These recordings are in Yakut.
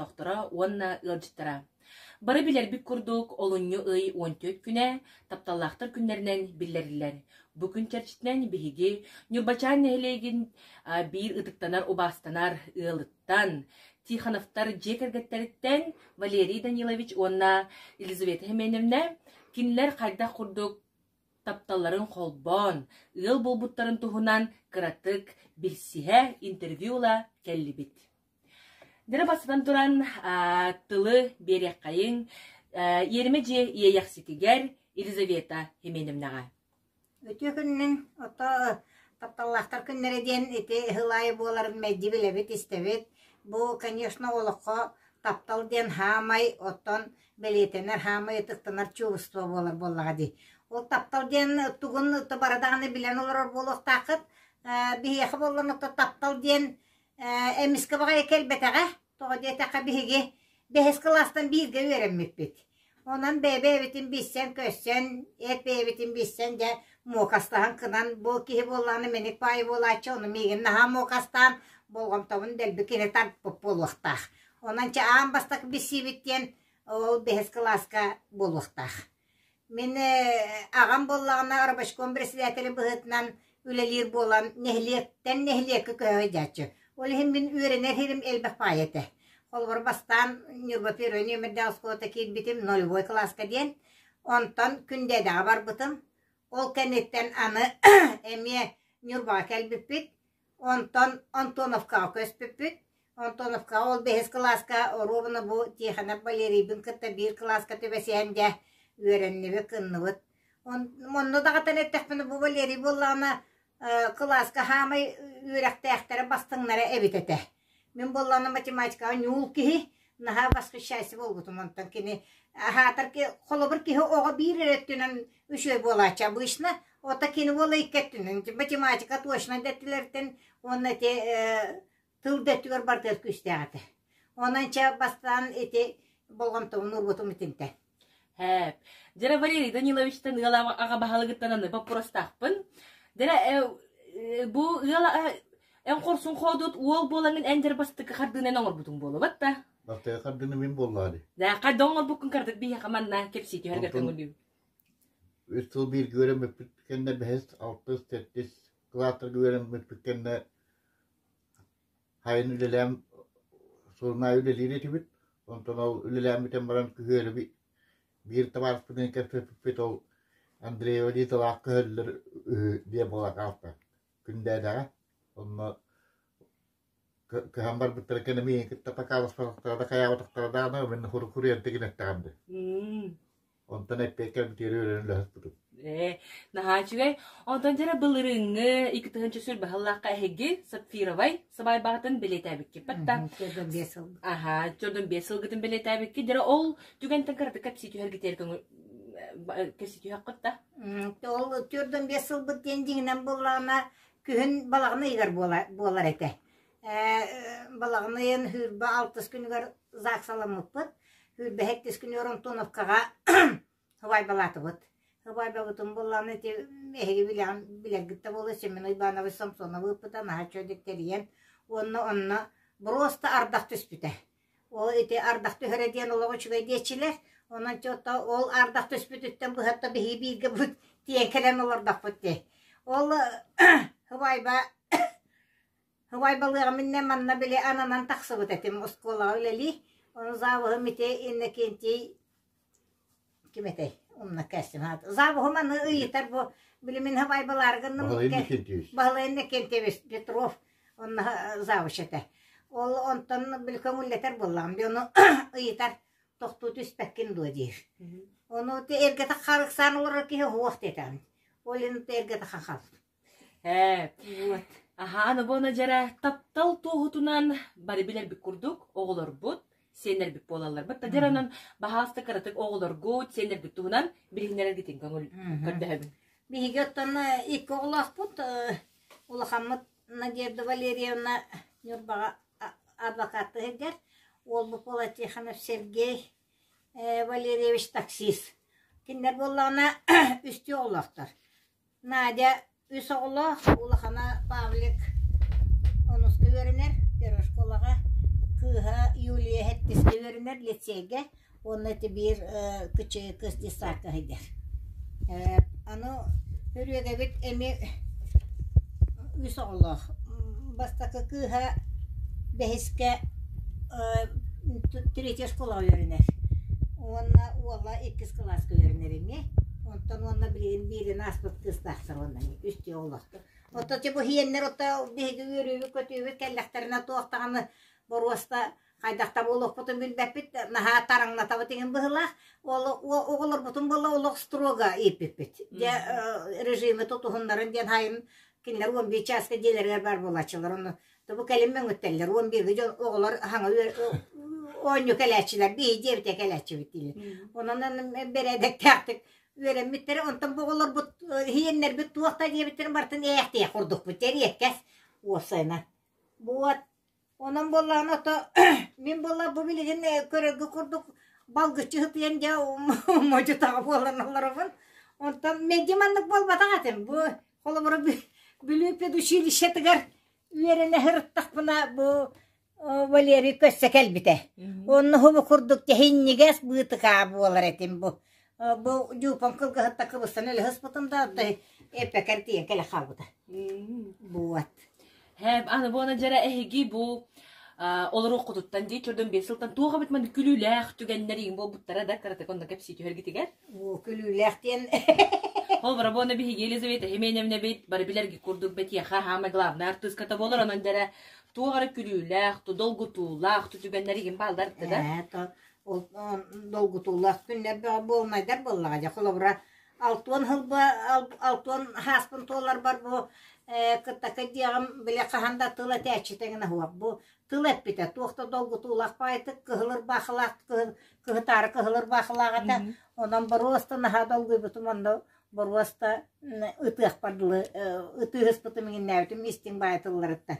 олохтоохторо уонна ыалдьыттара! Бары билэрбит курдук, олунньу ый 14 күнэ тапталлаахтар күннэринэн биллэриллэр. Бу күн чэрчитинэн биһиги Ньурбачаан нэһилиэгин биир ытыктанар-убаастанар ыалыттан, Тихоновтар дьиэ кэргэттэриттэн Валерий Данилович уонна Елизавета Семеновна кинилэр хайдах курдук тапталларын холбоон, ыал буолбуттарын туһунан кыратык билсиһэ, интервью ыла кэллибит. Дьэ бастатан туран, тылы биэриэххэйиҥ иэримэ дьиэ иэйэхситигэр Елизавета Семеновнаҕа. Үтүө күнүнэн, ото тапталлаахтар күннэрэ диэн ити ыһыл аайы буоларын мэлдьи билэбит, истэбит. Бу, конечно, олоххо таптал диэн хаамай, оттон бэлиэтэнэр хаамай ытыктанар чувство буолар буоллаҕа дии. Ол таптал диэн тугун бары даҕаны билэн олорор буолуохтааххыт. Биһиэхэ буоллан ото таптал диэн эмискэ баҕайы кэлбэтэҕэ. Тоҕо диэтэххэ биһиги бэһис кылаастан бииргэ үөрэммиппит. Онон бэйэ-бэйэбитин билсэн-көрсөн, эт бэйэбитин билсэн дьэ муокастаһан кынан бу киһи буоллаҕына мэник баайы буолааччы, ону миигин наһаа муокастаан болҕомтобун дэлби кини тарпыт буолуохтаах. Онон чэ аан бастакы билсиибит диэн ол бэһис кылааска буолуохтаах. Мин аҕам буоллаҕына рабочком председателин быһыытынан үлэлиир буолан нэһилиэктэн нэһилиэккэ көһө сылдьааччы. Ол иһин мин үөрэнэр сирим элбэх баайы этэ. Холобур, бастаан Ньурба первый нүөмэрдээх оскуолата киирбитим нулевой кылааска диэн. Онтон Күндээдэҕэ барбытым. Ол кэнниттэн аны эмиэ Ньурбаҕа кэлбиппит. Онтон Антоновкаҕа көспүппүт. Антоновкаҕа ол бэһис кылааска оруобуна бу Тихонов Валерийбын кытта биир кылааска түбэсиһэн дьэ үөрэннибит, кынныбыт. Онно даҕатан эттэхпинэ бу Валерий буоллаҕына кылааска хаамай үөрэхтээхтэрэ бастыҥнара эбит этэ. Мин буоллаҕына математикаҕа ньуул киһи, наһаа восхищайся буолбутум онтон кини аһаатар холобур киһи оҕо биир эрэ өттүнэн үчүгэй буолааччы обычно ото кини буола икки өттүнэн математика точно дэттилэртэн уонна ити тыл да өттүгэр барытыгар күүстээх этэ онон чэ бастаан ити болҕомтобун уурбутум итинтэн Һээп. Дьэ, Валерий Даниловичтан ыал аҕа баһылыгыттан аны боппуруостаахпын. Дьэ, бу ыал эн хорсун хоодут уол буолаҥын эн дьэр бастакы хардыынан оҥорбутуҥ буолубат да? Бастакы хардыыны мин буоллаҕа дии. Да, хайда оҥорбуккун кыратык биһиэхэ манна кэпсии түһэргэр көҥүллүүм. Үс сыл бииргэ үөрэммиппит кэннэ бэһис, алтыс, сэттис кылаастарга үөрэммиппит кэннэ Сайын үлэлээн сурунаал үлэлиир этибит, онтон ол үлэлээн бүтэн баран күһүөрү биир табаарыспыныын кэпсэппиппит ол Андреева Лизалаах көһөллөр үһү диэн буола хаалта Күндээдэҕэ. Онно көһөн барбыттара кэннэ миигин кытта покаласпатахтара да хайаабатахтара даҕаны мин хуруйан тигинэттэҕим дии. Онтон эппиэккэ бүтүөрү үөрэн үлэһиппитим. Ээ, наһаа үчүгэй. Онтон дьэрэ былырыыҥҥы 2000 сыллаахха эһиги Сапфировай сыбаайбаҕытын бэлиэтээбиккит батта. Төрдөн биэс сыл. Аһаа, төрдөн биэс сылгытын бэлиэтээбиккит. Дьэрэ ол түгэнтэн кыратык кэпсии түһэргитигэр көҥүл кэпсии түһэххит да? Ол төрдөн биэс сылбыт диэн дьиҥинэн буоллаҕына күһүн балаҕан ыйыгар буолар этэ. Балаҕан ыйын сүүрбэ алтыс күнүгэр ЗАГСаламмыппыт. Сүүрбэ сэттис күнүгэр Антоновкаҕа сыбаайбалаатыбыт. Сыбаайбабытын буоллаҕына ити эһиги билэҕин билэргит да буолуо Семен Уйбанович Самсонов ыыппыта наһаа үчүгэйдик тэрийэн уонна онно просто ардах түспүтэ. Ол ити ардах түһэрэ диэн олох үчүгэй диэччилэр. Онон чё-то ол ардах түспүтүттэн быһатта биһиги бииргэ бу тиийэн кэлэн олордохпут дии. Ол сыбаайба Убайбалыаҕым иннэ манна били ананан тахсыбыт этим оскуолаҕа үлэлии. Ону завуһум ити Иннокентий ким этэй? Умна кэстим. Завуһум аны ыйытар бу били мин убайбалаары гынным. Баһылай Иннокентьевич. Баһылай Иннокентьевич Петров онно завуч этэ. Ол онтон били көҥүллэтэр буоллаҕым. Би ону ыйытар тохтуу түспэккин дуо диир. Ону эргэтэ харыксаан олорор киһи уһуох диэтэҕин. Ол иһин эргэтэ хахал. Ээ, аһаан обоно дьэрэ таптал туоһутунан бары билэрбит курдук оҕолорбут, сиэннэрбит буолалларбыт. Да дьэр онон баһаалыста кыратык оҕолоргут, сиэннэргит туһунан билиһиннэрэргитин көҥүл көрдөһөбүн. Биһиги оттон икки оҕолоохпут. Улахаммыт Надежда Валерьевна Ньурбаҕа адвокаттыы сылдьар. Уолбут буола Тихонов Сергей Валерьевич таксист. Кинилэр буоллаҕына үстүү оҕолоохтор. Надя үс оҕолоох, улахана Павлик онуска үөрэнэр, первой школаҕа. Кыыһа Юлия сэттискэ үөрэнэр лицейгэ уонна ити биир кыччыгый кыыс детсадка сылдьар. Аны Өрүөгэбит эмиэ үс оҕолоох. Бастакы кыыһа бэһискэ третья школаҕа үөрэнэр уонна уола иккис кылааска үөрэнэр эмиэ. Онтон уонна билигин биирин ааспыт кыыстаахтар уонна үстүү оҕолоохтор. Ото бу иһиэннэр ото биһиги үөрүүбүт-көтүүбүт кэллэхтэринэ туох даҕаны боруоста хайдах да буолуохпутун билбэппит, наһаа тараҥнатабыт иҥин быһыылаах. Ол оҕолорбутун буолла олох строго ииппиппит. Дьэ режими тутуһуннарын диэн хайын кинилэр 11 чааска дьиэлэригэр баар буолааччылар. Ону бу кэлин мөҥүттэллэр. 11 дьон оҕолор хаҥа оонньуу кэлээччилэр, биһи дьиэбитэ кэлээччибит дииллэр. Онон бэрээдэктээхтик үөрэммиттэрэ, онтон бу оҕолорбут иһиэннэрбит туох да диэбиттэрин барытын ээхтиэх курдукпут, эриэккэс уопсайынан. Вот. Онон буоллаҕына ото мин буолла бу билигин көрөргө курдук балгыччы сытыйан дьэ модьу-таҕа буолан олоробун. Онтон мэлдьи маннык буолбатах этим. Бу холобура Бүлүү педучилищетыгар үөрэнэ сырыттахпына бу Валерий көссе кэлбитэ. Онно хобу курдук тэһинньигэс быытыкаа буолар этим бу. Бу дьуупам кылгаһытта кыбыстан өлө сыспытым да эппэкэр тиийэн кэлэ хаалбыта. Вот. Һээп, аны буона дьара эһиги бу олоруоххутуттан дии чордон биэс сылтан туох эбит маннык күлүүлээх түгэннэр иҥ буолбуттара да кыратык онно кэпсии түһэргитигэр. Оо, күлүүлээх диэн Холобура буона биһиги Елизавета Хименевна бит бары билэрги курдук бэтиэхэ хаама главный артыыската буолар онон дьэрэ туох эрэ күлүүлээх, долгутуулаах түгэннэр игин бааллар да? Ээ, ол долгутуулаах күннэр бөҕө буолмайдар буоллаҕа дьэ холобура алтуон сылба алтуон хааспын туоларбар бу кыттакы диэҕим били хаһан да тыл этээччитэ гына суох бу тыл эппитэ туох да долгутуулаах баайытык кыһыл ырбаахылаах кыһытаары кыһыл ырбаахылаах этэ онон боруоста наһаа долгуйбутум онно боруоста ытыахпар дылы ытыыһыспытым иҥиннээбитим истиҥ баайы тылларыттан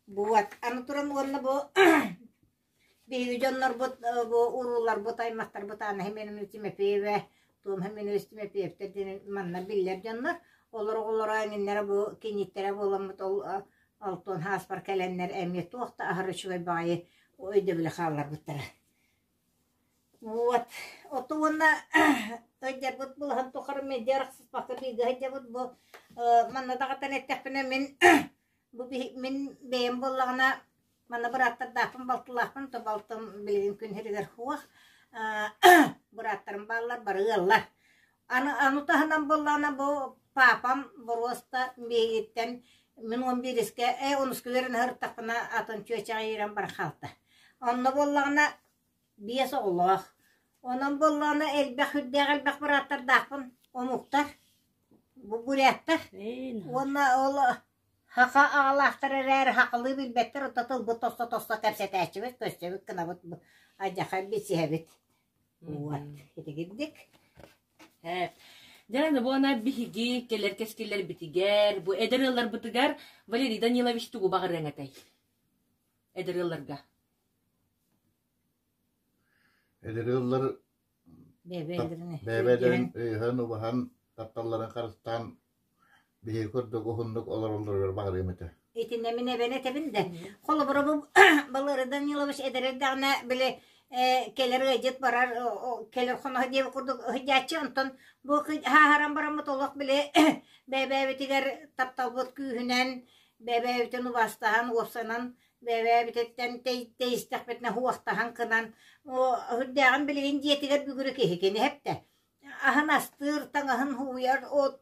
Вот. Аны туран уонна бу биһиги дьоннорбут бу урууларбыт, аймахтарбыт Анна Семеновна Тимофеева, Том Семенович Тимофеевтэр диэн манна биллэр дьоннор. Олор оҕолоро эҥиннэрэ бу киниттэрэ буоламмыт ол Алтон Хааспар кэлэннэр эмиэ туох да аһары үчүгэй баҕайы өйдөбүлү хаалларбыттара. Вот. Ото уонна өйдөрбүт булаһын тухары медиа арахсыспакка бииргэ сылдьабыт бу манна даҕатан эттэхпинэ мин бу мин бэйэм буоллаҕына манна бырааттардаахпын балтылаахпын то балтым билигин күн сиригэр суох бырааттарым бааллар бары ыаллар аны аны таһынан буоллаҕына бу папам боруоста биһигиттэн мин уон биирискэ э онуска үөрэнэ сырыттахпына атын чүөчэҕэ иирэн баран хаалта онно буоллаҕына Биэс оҕолоох. Онон буоллаҕына элбэх үрдээх элбэх бырааттардаахпын омуктар, бу буряттар. Уонна ол саха аҕалаахтар эрээри сахалыы билбэттэр, оттон тылбыт тосто-тосто кэпсэтээччибит, көстөбүт гынабыт, алдьархай билсиһэбит. Вот, итигирдик. Ээ. Дьэ, аны буона биһиги кэлэр кэскиллэрбитигэр, бу эдэр ыалларбытыгар Валерий Данилович тугу баҕарыаҥ этэй? Эдэр ыалларга. Эдэр ыаллар бэйэ-бэйэлэрин өйөһөн-убаһан, тапталларын харыстаан биһиги курдук уһуннук олороллоругар баҕарыам этэ. Итиннэ мин эбэн этэбин да, холобура бу Балыары Данилович эдэр эрдэҕинэ били кэлэр ыалдьыт барар кэлэр хоноһо диэбит курдук ыһыдьааччы онтон бу хааһаран бараммыт олох били бэйэ-бэйэбитигэр тапталбыт күүһүнэн бэйэ-бэйэбитин убаастаһан уопсанан Бэйэбититтэн тэйистэхпитинэ уохтаһан кынан үрдээҕин билигин дьиэтигэр бүгүрү киһи кини эптэ. Аһын астыыр, таҥаһын һууйар,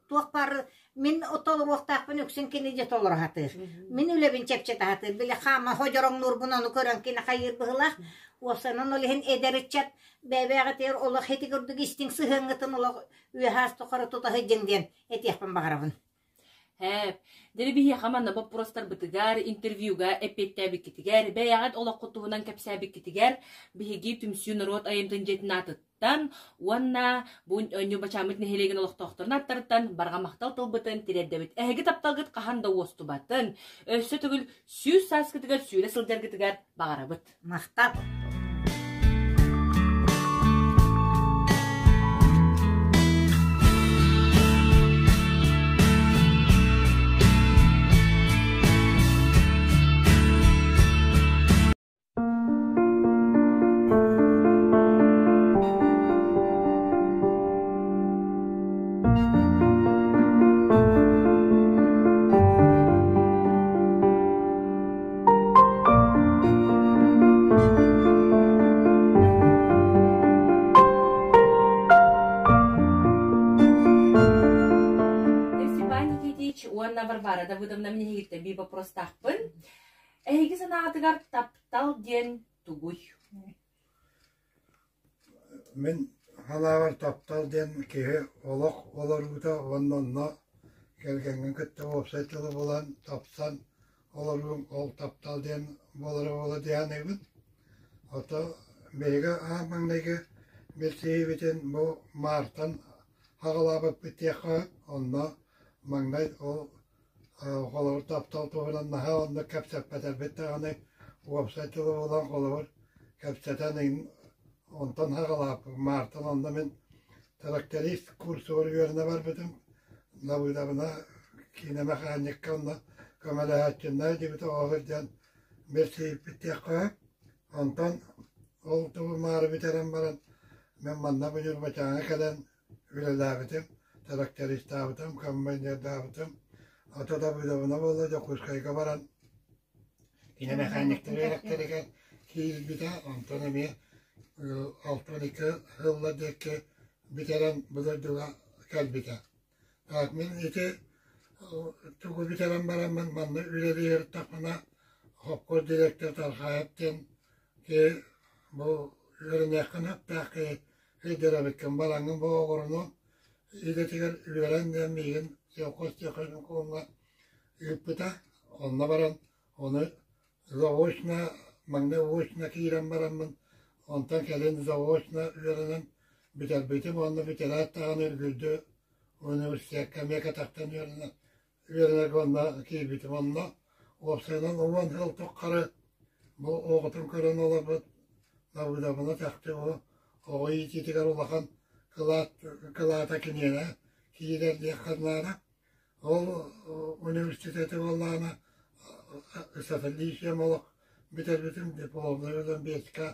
туох баар мин толоруохтаахпын үксүн кини дьэ толоро сатыыр. Мин үлэбин чэпчэтэ сатыыр. Били хаама ходьороҥнуурбун ону көрөн кини хайыыр быһыылаах. Уопсайынан ол иһин эдэр ыччат бэйэ-бэйэҕитигэр олох ити курдук истиҥ сыһыаҥҥытын олох үөһэ тухары тута сылдьыҥ диэн этиэхпин баҕарабын. Һээп, дьэ биһиэхэ манна боппуруостарбытыгар, интервьюга эппиэттээбиккитигэр, бэйэҕит олоххут туһунан кэпсээбиккитигэр биһиги түмсүү норуот айымньытын дьиэтин аатыттан уонна бу Ньурбачааммыт нэһилиэгин олохтоохторун ааттарыттан барҕа махтал тылбытын тириэрдэбит. Эһиги тапталгыт хаһан да уостубатын, өссө төгүл 100 сааскытыгар сүүрэ сылдьаргытыгар баҕарабыт. Махтал. Балбаара Давыдовна мин эһигиттэн биир боппуруостаахпын. Эһиги санаатыгар таптал диэн тугуй? Мин санаабар таптал диэн киһи олох олоруута уонна онно кэргэҥҥин кытта уопсай тылы булан, тапсан олорууҥ ол таптал диэн буолара буолуо дии саныыбын. Ото биһиги аан маҥнайгы билсиһиибитин бу маартан аҕалаабыппыт диэххэ онно маҥнай ол холобур таптал туһунан наһаа оннук кэпсэппэтэрбит даҕаны уопсай тылы булан холобур кэпсэтэн онтон аҕалааппыт маартан онно мин тракторист курсугар үөрэнэ барбытым Давыдовна киинэ мэхээнньиккэ онно көмөлөһөөччүннээ диэбитэ оҕо сылдьан билсиһиппит диэххэ онтон ол тугу маары бүтэрэн баран мин манна бу Ньурбачааҥҥа кэлэн үлэлээбитим, трактористаабытым, комбайнердаабытым. Ата Давыдовна буолла Дьокуускайга баран кини мэхээнньиктэр үөрэхтэригэр киирбитэ, онтон эмиэ 62 сылла диэки бүтэрэн бу дойдуга кэлбитэ. Так мин ити тугу бүтэрэн бараммын манна үлэлии сырыттахпына хопкуос директор Тархаев диэн киһи бу үөрэниэххин сөптөөх киһи Өйдөрөбүккүн бараҥҥын бу оҕуруну идэтигэр үөрэн диэн миигин сельхозтехникумҥа ыыппыта. Онно баран ону заочно маҥнай очно киирэн бараммын онтон кэлин заочно үөрэнэн бүтэрбитим уонна бүтэрээт даҕаны үргүлдьү университекка эмиэ кэтэхтэн үөрэнэн үөрэнэргэ онно киирбитим. Онно уопсайынан 10 сыл тухары бу оҕотун көрөн олорбут Давыдовна чахчы бу оҕо иитиитигэр улахан кылаат кылаата киниэнэ киирэр диэххэ наада. Ол университеты буоллаҕына социалистическай олох бүтэрбитим, дипломнай үлэм биэскэ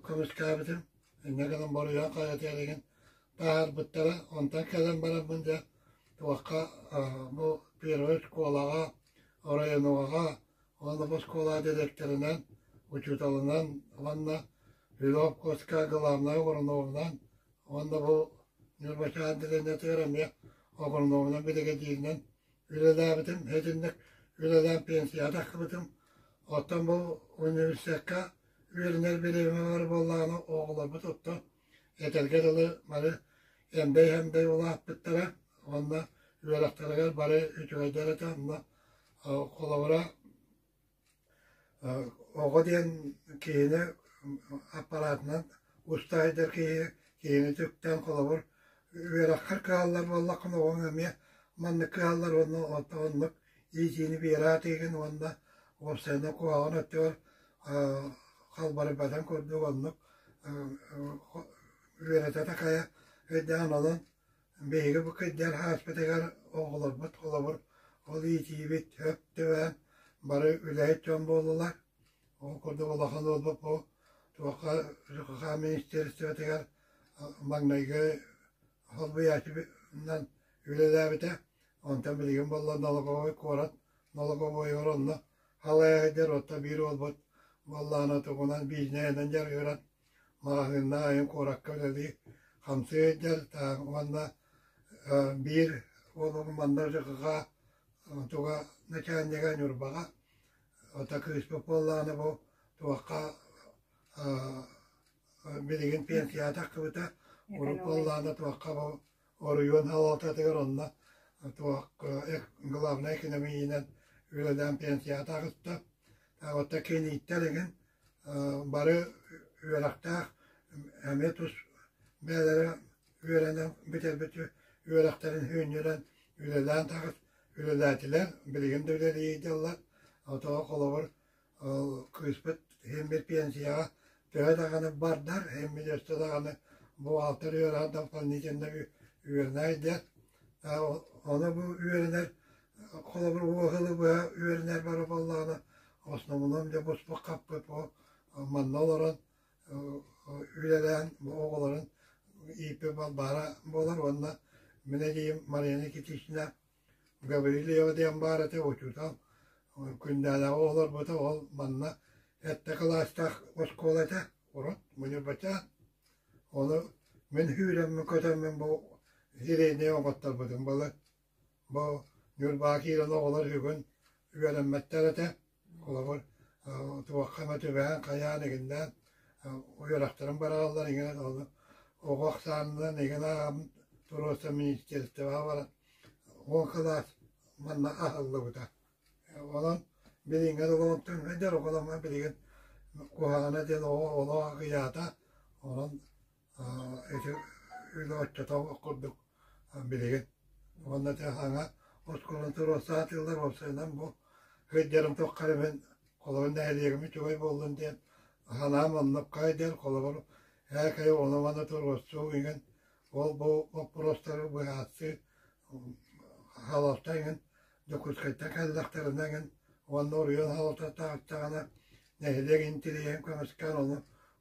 көмүскээбитим. Инньэ гынан боруйан хайа таһаарбыттара. Онтон кэлэн бараммын дьэ туохха бу первай школаҕа, районоҕа уонна бу школа дириэктэринэн, учууталынан уонна Львовскка главнай агрономунан уонна бу Ньурбачаан дэриэбинэтигэр эмиэ агрономунан биригэдьииринэн үлэлээбитим. Итинник үлэлээн пенсияҕа тахсыбытым. Оттон бу университекка үөрэнэр бириэмэбэр буоллаҕына оҕолорбут оттон Этэргэ дылы, бары эмдэй-эмдэй улааппыттара уонна үөрэхтэригэр бары үчүгэйдэр этэ. Онно холобура оҕо диэн киһини аппаратынан устаайдар киһи киһини түктээн холобур үөрэххэр кыһаллар буоллаххына оҕоҥ эмиэ маннык кыһаллар уонна оннук иитиини биэрээт уонна уопсайынан куһаҕан өттүгэр халбарыйбатын курдук оннук үөрэтэ такайа өйдөөн онон биһиги бу кырдьар ааспытыгар оҕолорбут холобур ол иитиибит сөп түбэһэн бары үлэһит дьон буоллулар. Ол курдук улахан уолбут бу туохха ЖКХ министиэристибэтигэр маҥнайгы солбуйааччынан үлэлээбитэ. Онтон билигин буолла налоговой куорат налоговойугар онно халайа оттон биир уолбут буоллаҕына тугунан бизнеһинэн дьарыгыран маҕаһыынна айан куоракка үлэлии хамсыы сылдьар уонна биир уолум манна ЖКХ туга начальнига Ньурбаҕа ото кыыспыт буоллаҕына бу туохха билигин пенсияҕа тахсыбыта урут буоллаҕына туохха бу оройуон салалтатыгар онно туох главнай экономиһынан үлэлээн пенсияҕа таҕыста. Оттон кинииттэр игин бары үөрэхтээх эмиэ тус бэйэлэрэ үөрэнэн бүтэрбит үөрэхтэрин сүнньүнэн үлэлээн таҕыс үлэлээтилэр билигин да үлэлии сылдьаллар. Отоо холобур Кыыспыт син бир пенсияҕа төһө даҕаны бардар, син бир өссө даҕаны бухгалтер үөрэҕин дополнительно үөрэнэ сылдьар. Ону бу үөрэнэр холобур уоһулу быһа үөрэнэр бары буоллаҕына основном дьэ буспут хаппыт бу манна олорон үлэлээн бу оҕолорун ииппит Балбаара буолар уонна мин эдьиийим Мария Никитична Гаврильева диэн баар этэ учуутал Күндээлэҕэ олорбута ол манна сэттэ кылаастаах оскуола этэ урут Мунньурбачаан ону мин сүүрэммин көтөммүн бу сиреньэ оҥотторбутум былыр бу Ньурбаҕа киирэн оҕолор бүгүн үөрэммэттэр этэ. Холобур, туохха эмэ түбэһэн, хайаан игиннээн үөрэхтэрин быраҕаллар иҥэн ону оҕо ахсаанынан игин ааҕан туруорсан министерствоҕа баран 10 кылаас манна аһыллыбыта. Онон билиҥҥи олоҕунтан эдэр оҕолорго билигин куһаҕана диэн оҕо олох аҕыйаата. Онон ити үлэ оччото курдук билигин. Уонна ити саҥа оскуоланы туруорса сатыыллар уопсайынан бу сылдьарым тухары мин холобур нэһилиэгим үчүгэй буоллун диэн санаам оннукка диэн холобур ээкэй ону-маны туруорсуу иҥин ол бу боппуруостары быһаарсыы халалта иҥин Дьокуускайтан кэллэхтэринэ эҥин уонна оройуон салалтата нэһилиэк интэриэһин көмүскээн ону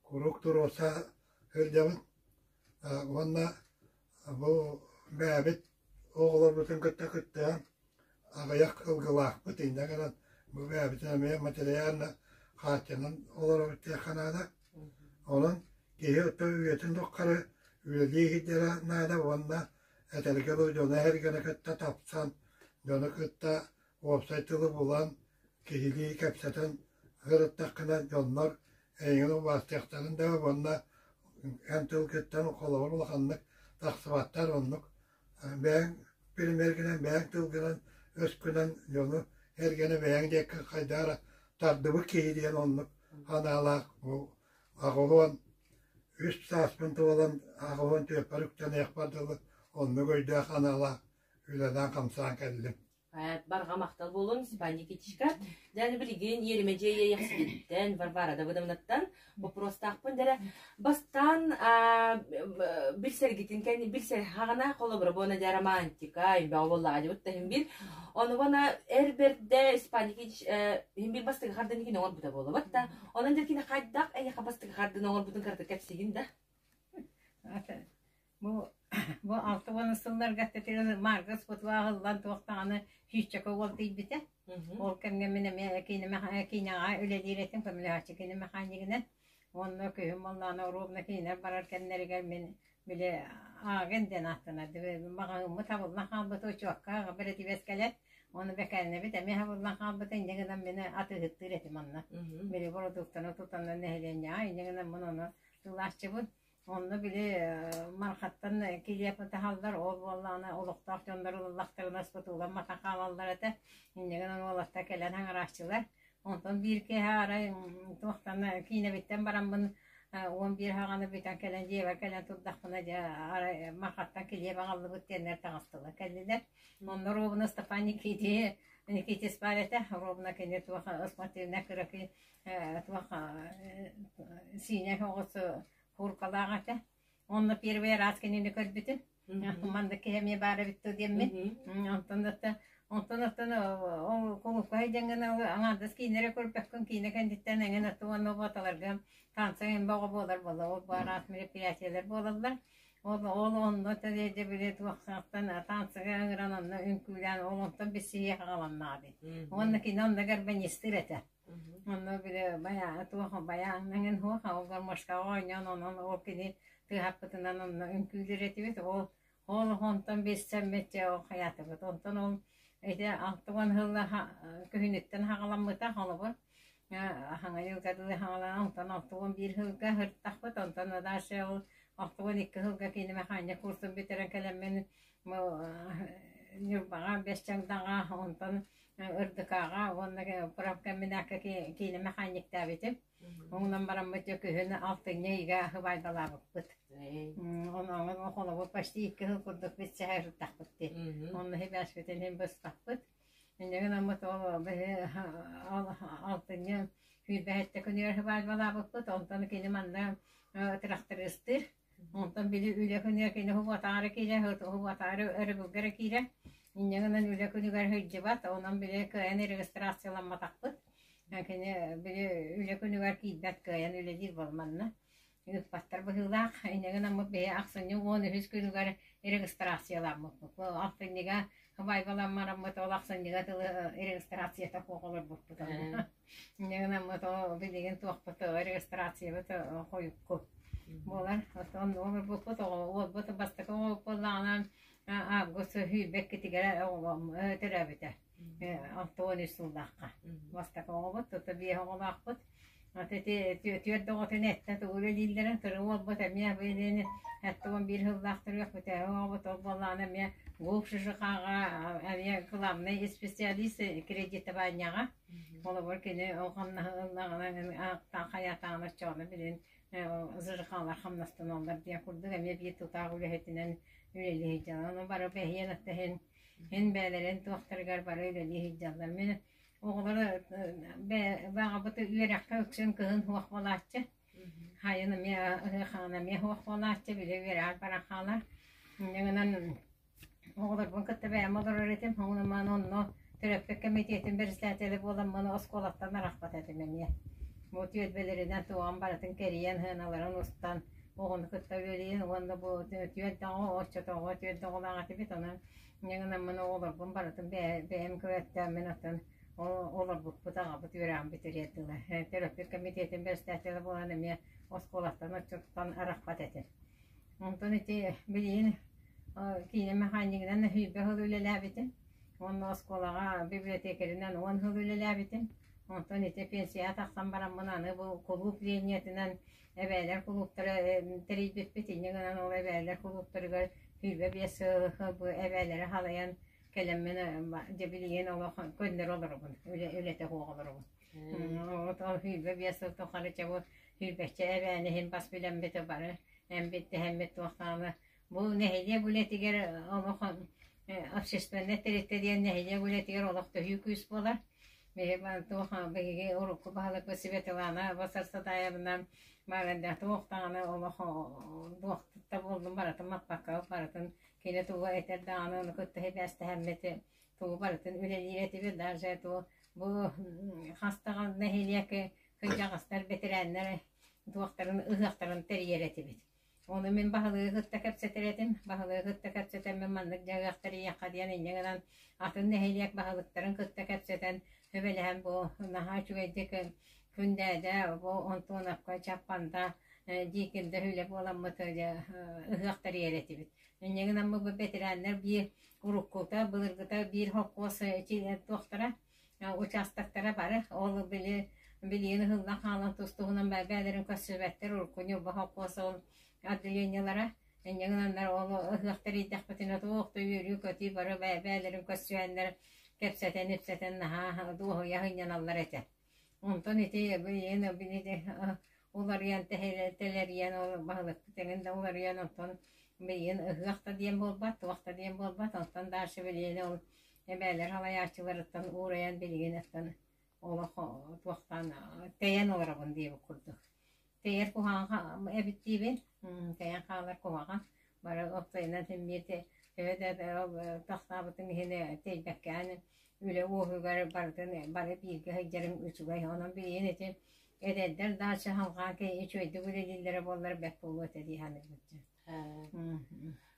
куруук туруорса сылдьабын уонна бу бэйэбит оҕолорбутун кытта кыттыһан аҕыйах ылгылаахпыт инньэ гынан бу бэйэбитин эмиэ материально хааччынан олоробут диэххэ наада. Онон киһи оттон үйэтин тухары үлэлии сылдьара наада уонна этэргэ дылы дьону эһэргэни кытта тапсан, дьону кытта уопсай тылы булан, киһилии кэпсэтэн сырыттаххына дьоннор эйигин убаастыахтарын да уонна эн тылгыттан холобур улаханнык тахсыбаттар оннук бэйэҥ примергинэн бэйэҥ тылгынан өскүнэн дьону эргэнэ бэйэҥ диэки хайдах эрэ тардыбыт киһи диэн оннук санаалаах бу 83 сааспын туолан 84-пэр үктэниэхпэр дылы оннук өйдөөх аналаах үлэлээн-хамсаан кэллим. Барҕа махтал буолун, Степан Никитичка. Дьэ, билигин Еремедье Иэйэхсититтэн, Варвара Давыдовнаттан боппуруостаахпын дэрэ. Бастаан билсэргитин кэнни билсэр хаҕана холобура буона дьэ романтика, имбэҕэ буоллаҕа дьыбыт да иһин бир. Ону бана эр бэрдэ Степан Никитич иһин бир бастакы хардын кини оҥорбута буолабат да. Онон дьэ кини хайдах эйиэхэ бастакы хардын оҥорбутун кырата кэпсигин да. Бу бу 60 сылларга Маргас аһыллан туох даҕаны сүүсчэкэ уол тиийбитэ. Ол кэмҥэ мин эмиэ киинэҕэ үлэлиир этим, көмөлөһөөччү киинэ механикынан. Уонна күһүн буоллаҕына оруобуна кинилэр барар кэмнэригэр мин били Ааген диэн ааттанар. Маҕаһыыммыт хабыллан хаалбыта учуокка бэрэтибэс кэлэр. Ону бэкээринэбит эмиэ хабыллан хаалбыта инньэ гынан мин атыыһыттыыр этим онно. Били бородууктаны тутаннар нэһилиэнньэҕэ инньэ гынан мин ону тылааччыбын. Онно били Мархаттан килиэп ытаһаллар, ол буоллаҕына олохтоох дьоннор ыллахтарына спотуулан мата хаалаллар этэ. Инньэ гынан уолаттар кэлэн аҥарааччылар. Онтон биир киэһэ арай туохтан киинэбиттэн бараммын 11 хаҕаны бүтэн кэлэн дьиэбэр кэлэн турдахпына дьэ арай Мархаттан килиэп аҕаллыбыт диэннэр таҥастылар кэллилэр. Онно ровно Степан Никитич Никитич баар этэ. Ровно кини туох спортивнай кыракый туох сиинэ оҕус кууркалаах этэ. Онно первый раз кинини көрбүтүм. Маннык киһи эмиэ баар эбит дуу диэммин. Онтон оттон онтон оттон ол кулуккай дьаҥҥын аҥаардас киинэрэ көрбөккүн киинэ кэнниттэн эҥин оттон уонна буоталарга танца эҥин бөҕө буолар буолла. Ол бу араас мероприятиелар буолаллар. Ол ол онно тэриэдэ били туохсаахтан танцыга ыҥыран онно үҥкүүлээн ол онтон билсиһиэх аҕаланнаҕа дии. Уонна кини онно гарбанистыыр этэ. Онно били байаа туох байааҥнаҥын суох ол гармошкаҕа оонньоон онон ол кини тыаһаппытынан онно үҥкүүлүүр этибит ол ол онтон билсэммит дьэ ол хайаатыбыт онтон ол ити 60 сылла күһүнүттэн хаҕаламмыта холобур хаҥа дьылга дылы хаҕалаан онтон 61 сылга сырыттахпыт онтон дальше ол 62 сылга кини мэхаанньа курсун бүтэрэн кэлэммин Ньурбаҕа Бэс Чагдаҕа онтон Ырдыкааҕа уонна промкомбинакка киинэ механиктаабытым. Онон бараммыт дьэ күһүн алтынньы ыйга сыбаайбалаабыппыт. Онон холобур почти 2 сыл курдук билсэһэ сырыттахпыт дии. Онно сибээспитин иһин быспаппыт. Инньэ гынаммыт ол алтынньы 27 күнүгэр сыбаайбалаабыппыт. Онтон кини манна тырахтарыыстыыр. Онтон били үлэ күнүгэр кини уһугатаары киирэр, уһугатаары өрөбүлгэ эрэ киирэр. Инньэ гынан үлэ күнүгэр сылдьыбат, онон били кыайан регистрацияламматахпыт. Кини били үлэ күнүгэр киирбэт, кыайан үлэлиир буолманна. Ыыппаттар быһыылаах. Инньэ гынаммыт биһи ахсынньы 13 күнүгэр регистрацияламмыппыт. Бу ахсынньыга сыбаайбаламмараммыт, ол ахсынньыга тылы регистрацията суох олорбуппут. Инньэ гынаммыт ол билигин туохпут регистрациябыт хойукку буолар. Оттон олорбуппут, уолбут бастакы уол буоллаҕына. Август сүүрбэккитигэр оҕолом төрөөбүтэ. 63 сыллаахха. Бастакы оҕобут, тута биэс оҕолоохпут. Ити түөрт оҕотун эттэ тугу үлэлииллэрин кыра уолбут эмиэ билини 71 сыллаах төрүөх бүтэһик оҕобут ол буоллаҕына эмиэ ГУП ШШХ-ҕа эмиэ главный специалист кредитованияҕа. Холобур кини ол хамнаһы ыллаҕына хайаатаҕына оччоҕуна билин ЗЖХ-лар хамнастаналлар диэн курдук эмиэ биир тутаах үлэһитинэн үлэлии сылдьаллар. Ону бары бэһиэн аттаһын һин бэйэлэрин туохтарыгар бары үлэлии сылдьаллар. Мин оҕолор баҕабыт үөрэххэ үксүн кыһын суох буолааччы. Хайын эмиэ ыһыахаҕын эмиэ суох буолааччы, били үөрэҕэр баран хаалар. Инньэ гынан Оҕолорбун кытта бэйэм олорор этим, ону онно төрөппүт кэмитиэтин бэрэссэдээтэлэ буоламмын оскуолаттан арахпат этим эмиэ. Бу түөлбэлэринэн туоҕун барытын кэрийэн, сыаналарын устан, оҕону кытта үлэлиин уонна бу түөрт оҕо, оччотооҕу түөрт оҕолоох этибит, онон инньэ гынаммын оҕолорбун барытын бэйэм көрөттөөммүн оттон олорбуппут, аҕабыт үөрэҕин бүтэриэр дылы. Төрөппүт кэмитиэтин бэрэссэдээтэлэ буолан эмиэ оскуолаттан оччоттон арахпат этим. Онтон ити билигин киинэ механикынан сүүрбэ сыл үлэлээбитим. Уонна оскуолаҕа библиотекарынан 10 сыл үлэлээбитим. Онтон ити пенсияҕа тахсан бараммын аны бу кулууп линиятынан эбээлэр кулууптара тэрийбиппит. Инньэ гынан ол эбээлэр кулууптарыгар 25 сыл бу эбээлэри халайан кэлэммин дьэ билигин олох көннөрү олоробун, үлэтэ суох олоробун. Ол 25 сыл тухары чэ бу сүүрбэччэ эбээни иһин бас билэммит бары эмбит тэһэммит туохтаҕына бу нэһилиэк үлэтигэр олох общественнай тэрилтэ диэн нэһилиэк үлэтигэр олох төһүү күүс буолар. Туох биһиги урукку баһылыкпыт Светлана Басарсатаевна Маранда туох даҕаны олох туохта буоллун барытын маппакка барытын кини тугу этэр даҕаны ону кытта сибээстэһэммит тугу барытын үлэлиир этибит даже ту бу хас даҕаны нэһилиэк кырдьаҕастар бэтэрээннэр туохтарын ыһыахтарын тэрийэр этибит. Ону мин баһылыгы кытта кэпсэтэр этим. Баһылыгы кытта кэпсэтэммин маннык дьаһыах тэрийиэххэ диэн инньэ гынан атын нэһилиэк баһылыктарын кытта кэпсэтэн сүбэлэһэн бу наһаа үчүгэйдик Күндээдэ бу Антоновка Чаппанда Дьиикимдэ үлэ буоламмыт ыһыах тэрийэр этибит. Инньэ гынан бу бэтэрээннэр биир уруккута былыргыта биир холкуос туохтара участоктара бары ол били билигин ыһыллан хаалан тус-туһунан бэйэлэрин көрсүбэттэр урукку Ньурба холкуос ол отделениелара инньэ гынаннар ол ыһыах тэрийдэхпитинэ туох да үөрүү-көтүү бары бэйэлэрин көрсүһэннэр кэпсэтэн-ипсэтэн наһаа дуоһуйа сынньаналлар этэ. Онтон ити билигин уларыйан тэлэрийэн ол баһылыкпыт эҥин да уларыйан онтон билигин ыһыах да диэн буолбат, туох да диэн буолбат, онтон дальше билигин ол эбээлэр салайааччыларыттан уурайан билигин оттон олох туохтаан тэйэн олоробун диэбит курдук. Тэйэр куһаҕан эбит диибин, тэйэн хаалар куһаҕан. Бары опсайынан син биир төһө да тахсаабытыҥ иһин тэйбэккээн үлэ уоһугар барытын бары бииргэ сылдьарыҥ үчүгэй. Онон билигин ити эдэрдэр дальше халҕаа үчүгэйдик үлэлииллэрэ буоллар бэрт буолуо этэ дии саныыбын.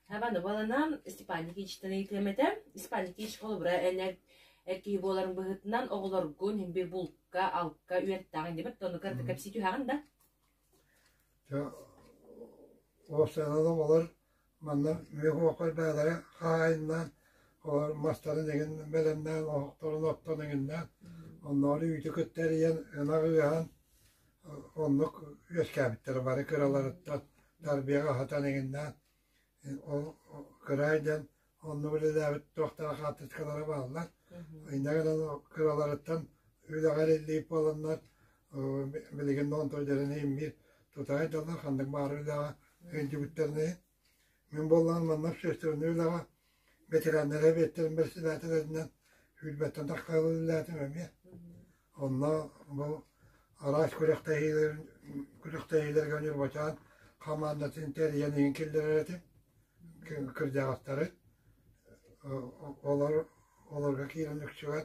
Хабаны баланан Степан Никитичтан ыйытыам этэ. Степан Никитич холобура эн эр киһи буоларыҥ быһыытынан оҕолоргун бир булка, алка үөртэҕиҥ дибит, ону кытта кэпсии түһэҕин да? Уопсайынан оҕолор манна мүөх бээлэрэ хаайыннаан, олор мастарын эҥин бэлэмнээн, оһохторун оттон эҥиннээн, оннооҕор үүтү кытта эрийэн, ынах ыаһан оннук үөскээбиттэрэ бары кыраларыттан тарбыйаҕа аһатан эҥиннээн ол кыраай диэн оннук үлэлээбит туохтара хаартыскалара бааллар. Инньэ гынан кыраларыттан үлэҕэ эриллиит буоланнар билигин онтон иһин тута сылдьаллар ханнык баҕар үлэҕэ илдьибиттэрин иһин. Мин буоллаҕым манна общественнай үлэҕэ ветераннар эбиэттэрин бэрэссэдээтэлэринэн сүүрбэттэн тахса үлэлээтим эмиэ. Онно бу араас күрэхтэһиилэргэ Ньурбачаан хамаандатын тэрийэн иһин киллэрэр этим кырдьаҕастары. Олор олорго киирэн үксүгэр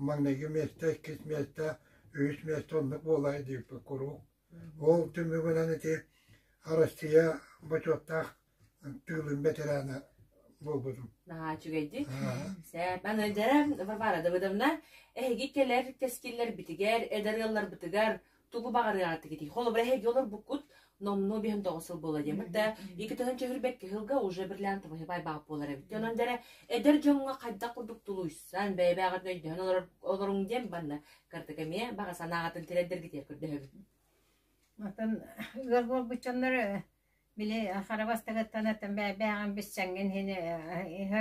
маҥнайгы миэстэ, иккис миэстэ, үһүс миэстэ оннук буолар диэбиппит куруук. Ол түмүгүнэн ити Россия бочуоттаах тыылын бэтэрээнэ буолбутум. Наһаа үчүгэйдик. Сээп. Аны дьэ, Варвара Давыдовна, эһиги кэлэр кэскиллэрбитигэр, эдэр ыалларбытыгар тугу баҕарыаҕытыгытый? Холобура, эһиги олорбуккут. Номнуо 59 сыл буола диэммит да, 2021 сылга уже бриллиантовый байбаап буолар эбит. Онон дэрэ эдэр дьоҥҥо хайдах курдук тулуйсан, бэйэ-бэйэҕитин өйдөһөн олоруҥ диэн банна кырдык эмиэ баҕа санааҕытын тириэрдэргитигэр көрдөһөбүн. Оттон ыал буолбут дьоннор били хара бастакыттан оттон бэйэҕин билсэҥҥин иһин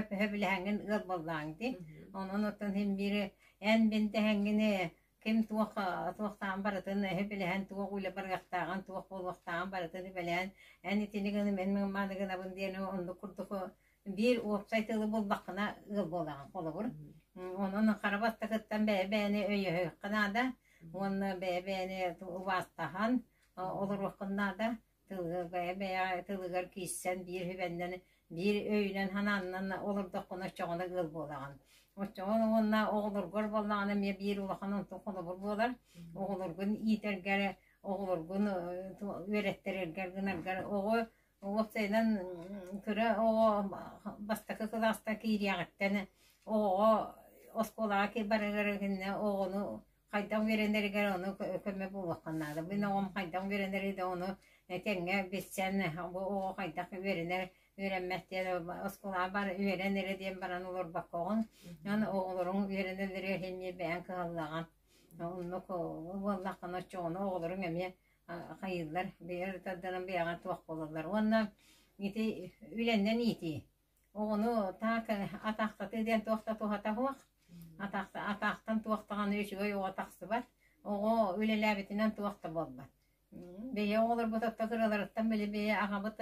сөбүлэһэҥҥин ыал буоллаҕыҥ дии. Онон оттон син биир эн мин дэһэҥҥин ким туох туохтааҕын барытын сөбүлэһэн туох үлэ барыахтааҕын, туох буолуохтааҕын барытын сөбүлэһэн эн итини гын, мин маны гынабын диэн оннук курдук биир уопсай тылы буллаххына ыал буолаҕын холобур. Онон хара бастакыттан бэйэ-бэйэни өйөһүөххэ наада уонна бэйэ-бэйэни убаастаһан олоруоххун наада. Бэйэ-бэйэ тылыгар киирсэн биир сүбэннэн, биир өйүнэн-санааннан олордоххуна оччоҕуна ыал буолаҕын. Оччоҕо уонна оҕолоргор буоллаҕына эмиэ биир улахан онтун холобур буолар. Оҕолоргун иитэргэр, оҕолоргун үөрэттэрэргэр гынаргар оҕо Уопсайынан кыра оҕо бастакы кылааска киириэҕиттэн оҕоҕо оскуолаҕа барарыгар итиннэ оҕону хайдах үөрэнэригэр ону көмө буолуохха наада. Мин оҕом хайдах үөрэнэрий да ону тэҥҥэ билсэн бу оҕо хайдах үөрэнэр үөрэммэт диэн оскуолаҕа бар үөрэн эрэ диэн баран олорбоккоҕун аны оҕолоруҥ үөрэнэллэригэр иһин бэйэҥ кыһаллаҕын. Оннук буоллаххына оччоҕуна оҕолоруҥ эмиэ хайыыллар, бэйэ тарданан бэйэҕэ туох буолаллар. Уонна ити үлэннэн иитии. Оҕону таак атаахтатыы диэн туох да туһата суох. Атаахтан туох даҕаны үчүгэй оҕо тахсыбат. Оҕо үлэлээбитинэн туох да буолбат. Бэйэ оҕолорбут отто кыраларыттан били бэйэ аҕабыт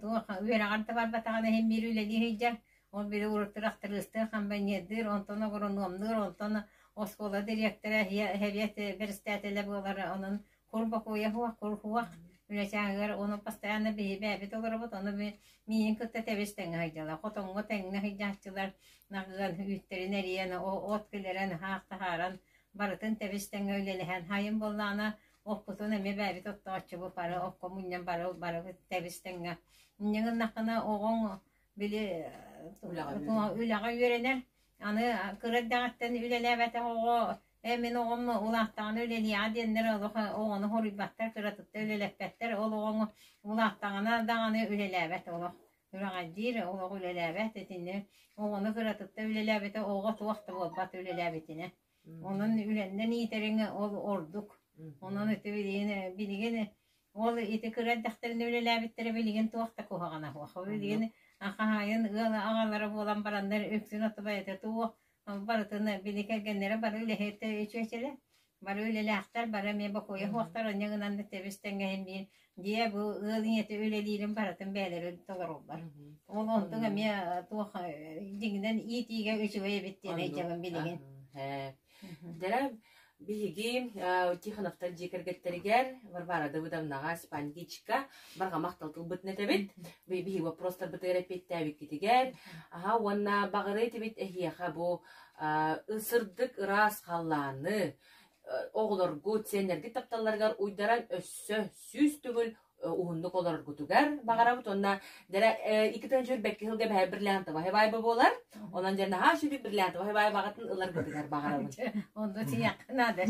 Туох үөрэҕэр да барбатаҕына иһин биир үлэлии сылдьар, ол били уруттар ахтырыыстыыр, хамбаньыардыыр, онтон агрономнуур, онтон оскуола дириэктэрэ, сэбиэт бэрэстээтэлэ буолар, онон кур бокуойа суох, кур суох үлэ чааһыгар ону постоянно биһи бэйэбит олоробут, ону миигин кытта тэбис тэҥҥэ сылдьаллар, хотоҥҥо тэҥҥэ сылдьааччылар наҕыан үүттэрин эрийэн, от килэрэн, хаах таһааран, барытын тэбис тэҥҥэ үлэлэһэн, хайын буоллаҕына Оппутун эмиэ бэйэбит оттооччубут бары окко мунньан бары барыбыт тэбис-тэҥҥэ. Инньэ гыннаххына оҕоҥ били үлэҕэ үөрэнэр. Аны кыра эрдэҕиттэн үлэлээбэтэх оҕо ээ мин оҕом улааттаҕына үлэлиэҕэ диэннэр олох оҕону хоруйбаттар, кыратыттан үлэлэппэттэр. Ол оҕоҥ улааттаҕына даҕаны үлэлээбэт олох. Үрэҕэлдьиир олох үлэлээбэт итини оҕону кыратыттан үлэлээбитэ оҕо туох да буолбат үлэлээбитинэ. Онон үлэннэн иитэриҥ ол ордук. Онон ити билигин билигин ол ити кыра эрдэхтэринэ үлэлээбиттэрэ билигин туох да куһаҕана суох. Билигин хаһаайын ыал аҕалара буолан бараннар үксүн отубайата туох барытын били кэргэннэрэ бары үлэһит үчүөчэлэр бары үлэлээхтэр бары эмиэ бокуойа суохтар онньо гынан тэбис тэҥҥэһин биир дьиэ бу ыал ийэтэ үлэлиирин барытын бэйэлэрэ толороллор. Ол онтуҥ эмиэ туох дьиҥинэн иитиигэ үчүгэй эбит диэн өйдөбүн билигин. Дьэ, биһиги Тихоновтар дьиэ кэргэттэригэр Варвара Давыдовнаҕа, Степан барҕа махтал тылбытын этэбит. Биһиги вопростарбытыгар эппиэттээбиккитигэр. Аха уонна баҕары этибит эһиэхэ бу сырдык ыраас халлааны оҕолоргут, сиэннэргит тапталларыгар уйдаран өссө 100 төгүл уһуннук олороргутугар баҕарабыт уонна дэрэ 2022 сылга бэһэ бриллиантовай һыбаайба буолар. Онон дьэ наһаа үчүгэй бриллиантовай һыбаайбаҕытын ыларгытыгар баҕарабын. Онно тиийэххэ наада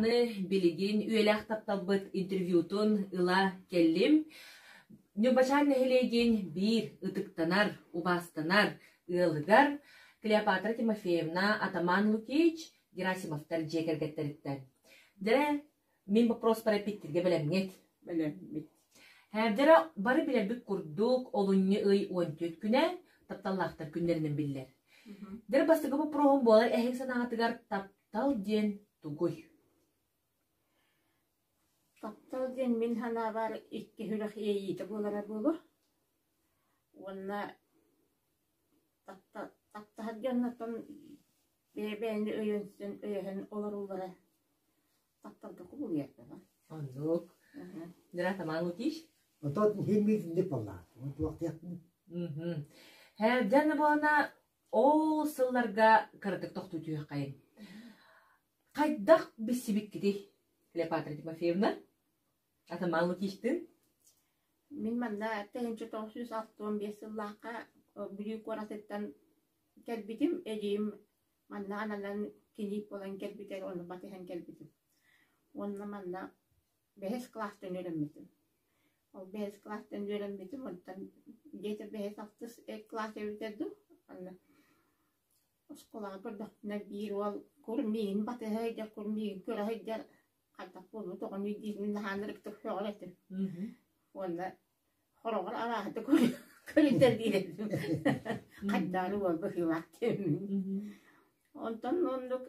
аны билигин үйэлээх тапталбыт интервьютун ыла кэллим. Ньурбачаан нэһилиэгин биир ытыктанар, убаастанар ыалыгар Клеопатра Тимофеевна Атаман Лукич Герасимовтар дьиэ кэргэттэриттэн. Дьэ, мин вопроспар эппиттиргэ бэлэмҥит? Бэлэммит. Дьэ, бары билэрбит курдук, олунньу ый 14 күнэ тапталлаахтар күннэринэн биллэр. Дьэ, бастакы боппуруоһум буолар эһиги санааҕытыгар таптал диэн тугуй? Таптал диэн мин санаабар икки сүрэх иэйиитэ буолара буолуо. Уонна таптаһар дьоннортон бэйэ-бэйэни өйөнсөн өйөһөн олоруулара тапталга кубулуйар буолар. Оннук. Дьэ, Таман Лукич? Онтон иһин итинник буоллаҕа. Туох диэхпин. Дьэ, буолана ол сылларга кыратык тохтуу түһүөххэйин. Хайдах билсибиккитий, Клеопатра Тимофеевна? Атаман Лукичтыын? Мин манна 1965 сыллаахха Бүлүү куоратыттан кэлбитим. Эдьиийим манна ананан килиип буолан кэлбитэ, ону батыһан кэлбитим. Уонна манна бэһис кылаастан үөрэммитим. Ол бэһис кылаастан үөрэммитим, онтон где-то бэһис алтыс кылаас эбитэ дуу, анна оскуолаҕа көрдөхпүнэ биир уол кур миигин батыһа сылдьар, кур миигин көрө сылдьар, хайдах буолбут оҕонуй диирин наһаа ынырыктык сөҕөр этим. Уонна хороҕор арааһыта көрүтэр диир этим. Хайдаары уол быһыылаах диэммин. Онтон оннук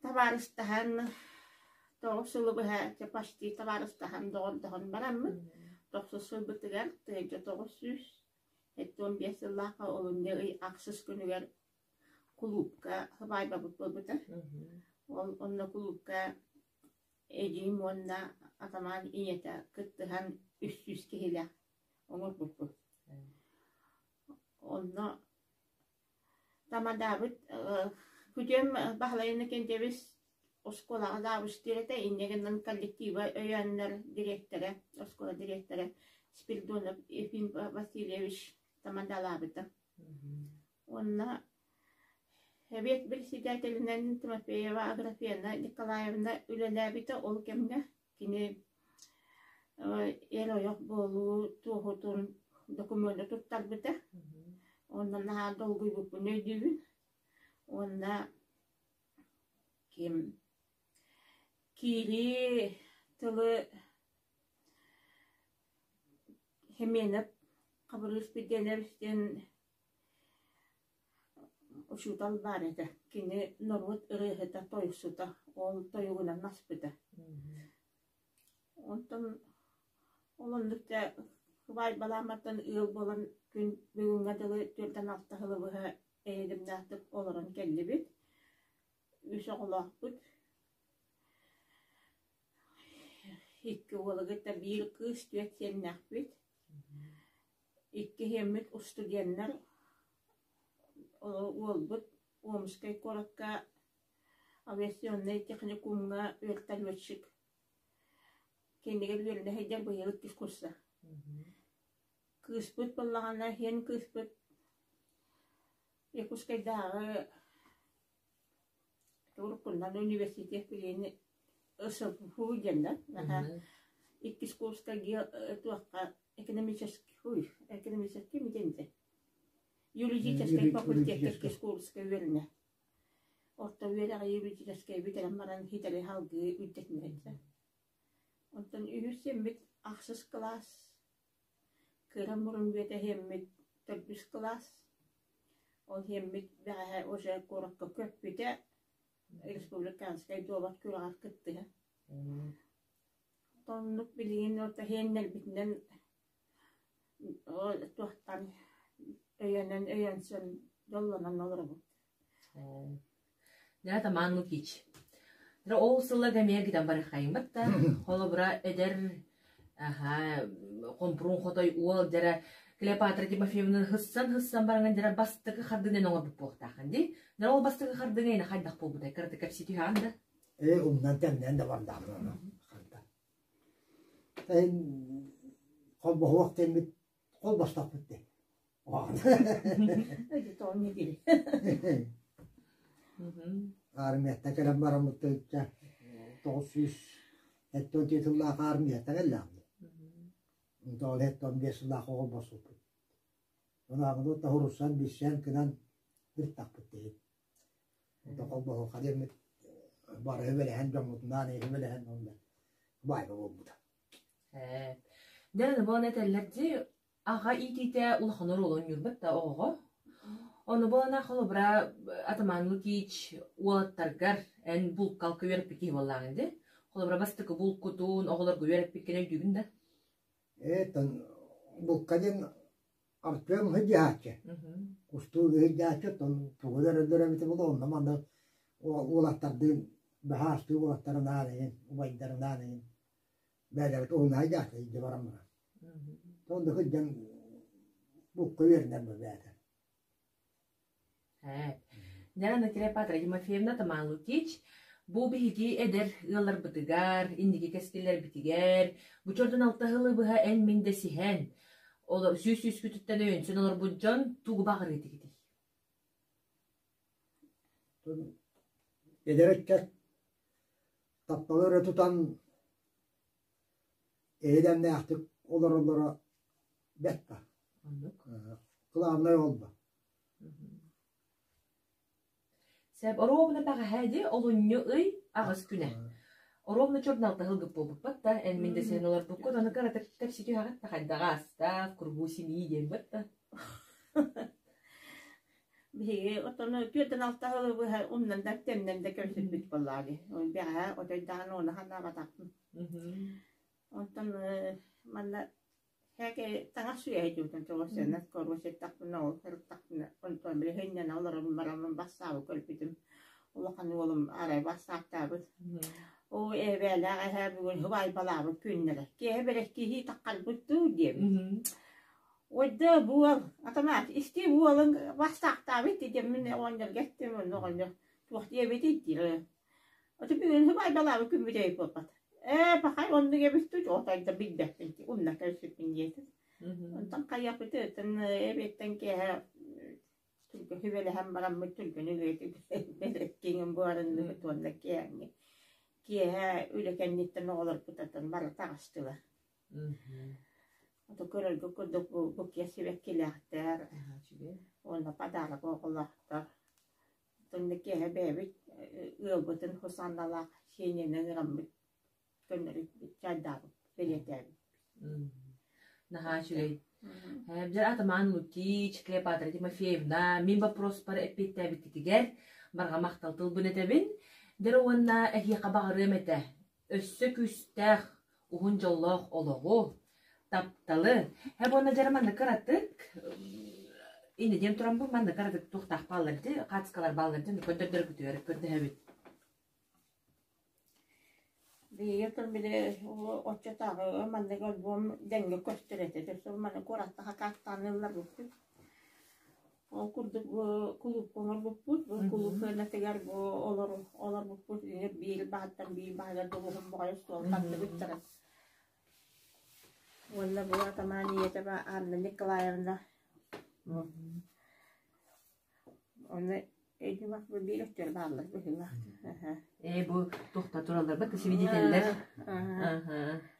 табаарыстаһан тоҕус сылы быһа почти табаарыстаһан доҕордоһон бараммыт тохсус сылбытыгар 1975 сыллаахха олунньу ый ахсыс күнүгэр кулуупка сыбаайбабыт буолбута. Ол онно кулуупка эдьиийим уонна атамаан ийэтэ кыттыһан 300 киһилээх оҥорбуппут. Онно Тамадаабыт күтүөм Баһылай Иннокентьевич оскуолаҕа завучтыыр этэ, инньэ гынан коллектива өйөөннөр дириэктэрэ, оскуола дириэктэрэ Спиридонов Ефим Васильевич тамадалаабыта. Уонна Сэбиэт председателинэн Тимофеева Аграфена Николаевна үлэлээбитэ ол кэмҥэ кини эр-ойох буолуу туоһутун докумуону туттарбыта. Онно наһаа долгуйбуппун өйдүүбүн. Уонна ким киирии тылы Семенов Хабырыыс Пиденов диэн Учуутал баар этэ, кини норуот ырыаһыта, тойуксута, ол тойугунан аспыта. Онтон ол оннук да убаайбалаамматтан ыал буолан күн бүгүҥҥэ дылы түөртэн алта сылы быһа эйэлэмнээхтик олорон кэллибит. Үс оҕолоохпут. Икки уолу кытта биир кыыс, түөрт сиэннээхпит. Иккиһиэммит устудьуоннар уолбут Омскай куоракка авиационнай техникумҥа вертолетчик кэннигэр үөрэнэ сылдьар быйыл иккис курса. Кыыспыт буоллаҕына иһин кыыспыт Якутскайдааҕы уруккунан университет билиини СФУ диэннэр наһаа иккис курска туохха экономический ой экономический диэнтэй юридическай факультекка иккис курска үөрэнэ орто үөрэҕи юридическай бүтэрэн баран хитэри салгыы үрдэтинэрдэ онтон үһүс сиэммит ахсыс кылаас Кыра мурун бүөтэ иһиэммит төрдүс кылаас. Ол иһиэммит бэҕэһээ уже куоракка көппүтэ, республиканскай дуобат күрэҕэр кыттыһа. Оннук билигин орто иһиэннэрбитинэн туохтан өйөнөн өйөнсөн дьоллонон олоробут. Дьэ, Таман Лукич. Ол сылларга эмиэ гитан барыххайыммыт да, холобура эдэр аха хомпуруун хотой уол дьэрэ Клеопатра Тимофеевна хыссан-хыссан бараҥан дьэрэ бастакы хардыынан оҥорбут буолуохтааххын дии. Дьэ ол бастакы хардыҥа эйиэнэ хайдах буолбутай? Кыратык кэпсии түһэҕин да? Ээ, умнан тэмнэн да бардаҕым ону. Ханта. Эн холбоһуох диэммит холбостохпут дии. Армияттан кэлэн бараммыт 974 сыллаах армияттан кэллэҕим. Онтон 75 сыллаах оҕо босуппут. Онааҕыны тоһуруссан, билсэн гынан ыртахпыт диһин. Онтон холбоһуохха диэммит бары үбэлэһэн дьоммутунаан үбэлэһэн онно баайга буолбута. Ээ. Дьэ, буолан этэллэр дии, аҕа иитиитэ улахан оруолу оонньуурбут да оҕоҕо. Ону буолана холобура Атаман Лукич уолаттаргар эн булкалка үөрэппит киһи буоллааҕын дии. Холобура бастакы булкутун оҕолорго үөрэппиккин өйдүүгүн да? Ээ, булка диэн Артем сылдьааччы, кустуу сылдьааччы, оттон тугу да өлөр эбитэ буолуо, онно манна уолаттардыын баһаастыы уолаттарынаан эҥин, убайдарынаан эҥин бэйэлэрит уһунаай дьаата илдьэ баран баран. Онно сылдьан булка үөрэнэр бэйэтэ. Нера Клеопатра Тимофеевна Тамара Лукич бу биһиги эдэр ыалларбытыгар, инники кэскиллэрбитигэр, бу чордун алта сылы быһа эн-мин дэсиһэн, сүүс сүүскүтүттэн өйөнсөн олорбут дьон тугу баҕарыы этигитий? Эдэр ыччат тапталы өрө тутан эйэ-дэмнээхтик олороллоро бэрт ба. Кылаабынай ол ба. Сөп, оруобуна бэҕэһээ дии, олунньу ый аҕыс күнэ. Оруобуна чордун ылгыт буолбуппат да, эн мин да сиэн олорбуккут, аны кыратык кэпсии түһэҕит да хайдаҕа астаах, курбуу симии диэн бат да. Биһиги отону түөртэн алта сылы быһа умнан да тэмнэн да көрсүппүт буоллаҕа дии. Бэҕэһээ отойдаан уона санаабатахпын. Онтон манна Һээкэ таҥас сүөһэ тоҕус коруос иттахпына ол сырыттахпына онтон били һынньана олорон бараммын бассаабы көрбүтүм улахан уолум арай бассааттаабыт оо эбээлээх эһээ бүгүн һубаайбалаабыт күннэрэ киэһэ бэрэскииһии таххарбыт дуу диэбит ойда буол атамаат истии буолан бассаахтаабыт диэммин оҕонньорго эттим онно оҕонньор туох диэбитий диир Ото бүгүн һубайбалаабыт күммүт өй буолбат. Ээ, пахай оннук эбит дуу, отойда билбэппин, умна көрсүппүн диэтим. Онтон хайыахпытый, эбиэттэн киэһэ түргэн сүбэлэһэн бараммыт түргэн үлэтин бэлэттиҥин буһарынныбыт уонна киэһээҥҥи киэһэ үлэ кэнниттэн оҕолорбут атын бары таҕыстылар. Ото көрөргө курдук бу букет сибэккилээхтэр уонна подарок оҕолоохтор. Онно киэһэ бэйэбит ыалбытын Хусанналаах Сеняны ыҥыраммыт көннөрү чайдаабыт, бэлиэтээбит. Наһаа үчүгэй. Дьэ Атаман Лукич, Клеопатра Тимофеевна, мин вопроспар эппиэттээбиккитигэр барҕа махтал тылбын этэбин. Дьэ уонна эһиэхэ баҕарыам этэ. Өссө күүстээх уһун дьоллоох олоҕу, тапталы. Һэ буонна дьара манна кыратык иннэ диэн тураммын манна кыратык туохтаах бааллар дии, хаацкалар бааллар дии, көрдөрдөргүтүгэр көрдөһөбүт. Биһиги тыл били оччотооҕу маннык альбом дэҥҥэ көстөр этэ. Өссө маны куоракка хакааттаанылларбыппыт. Ол курдук бу кулуупка оҥорбуппут. Бу кулууп сыанатыгар бу олорбуппут биир баһыттан биир баһыгар дулуһун баҕайы остуол тардыбыттара. Уонна бу атамаан ийэтэ Анна Николаевна Онно өйдүмэх бу биир өттүгэр бааллар быһыылаах. Ээ бу туохта тураллар бат свидетеллэр.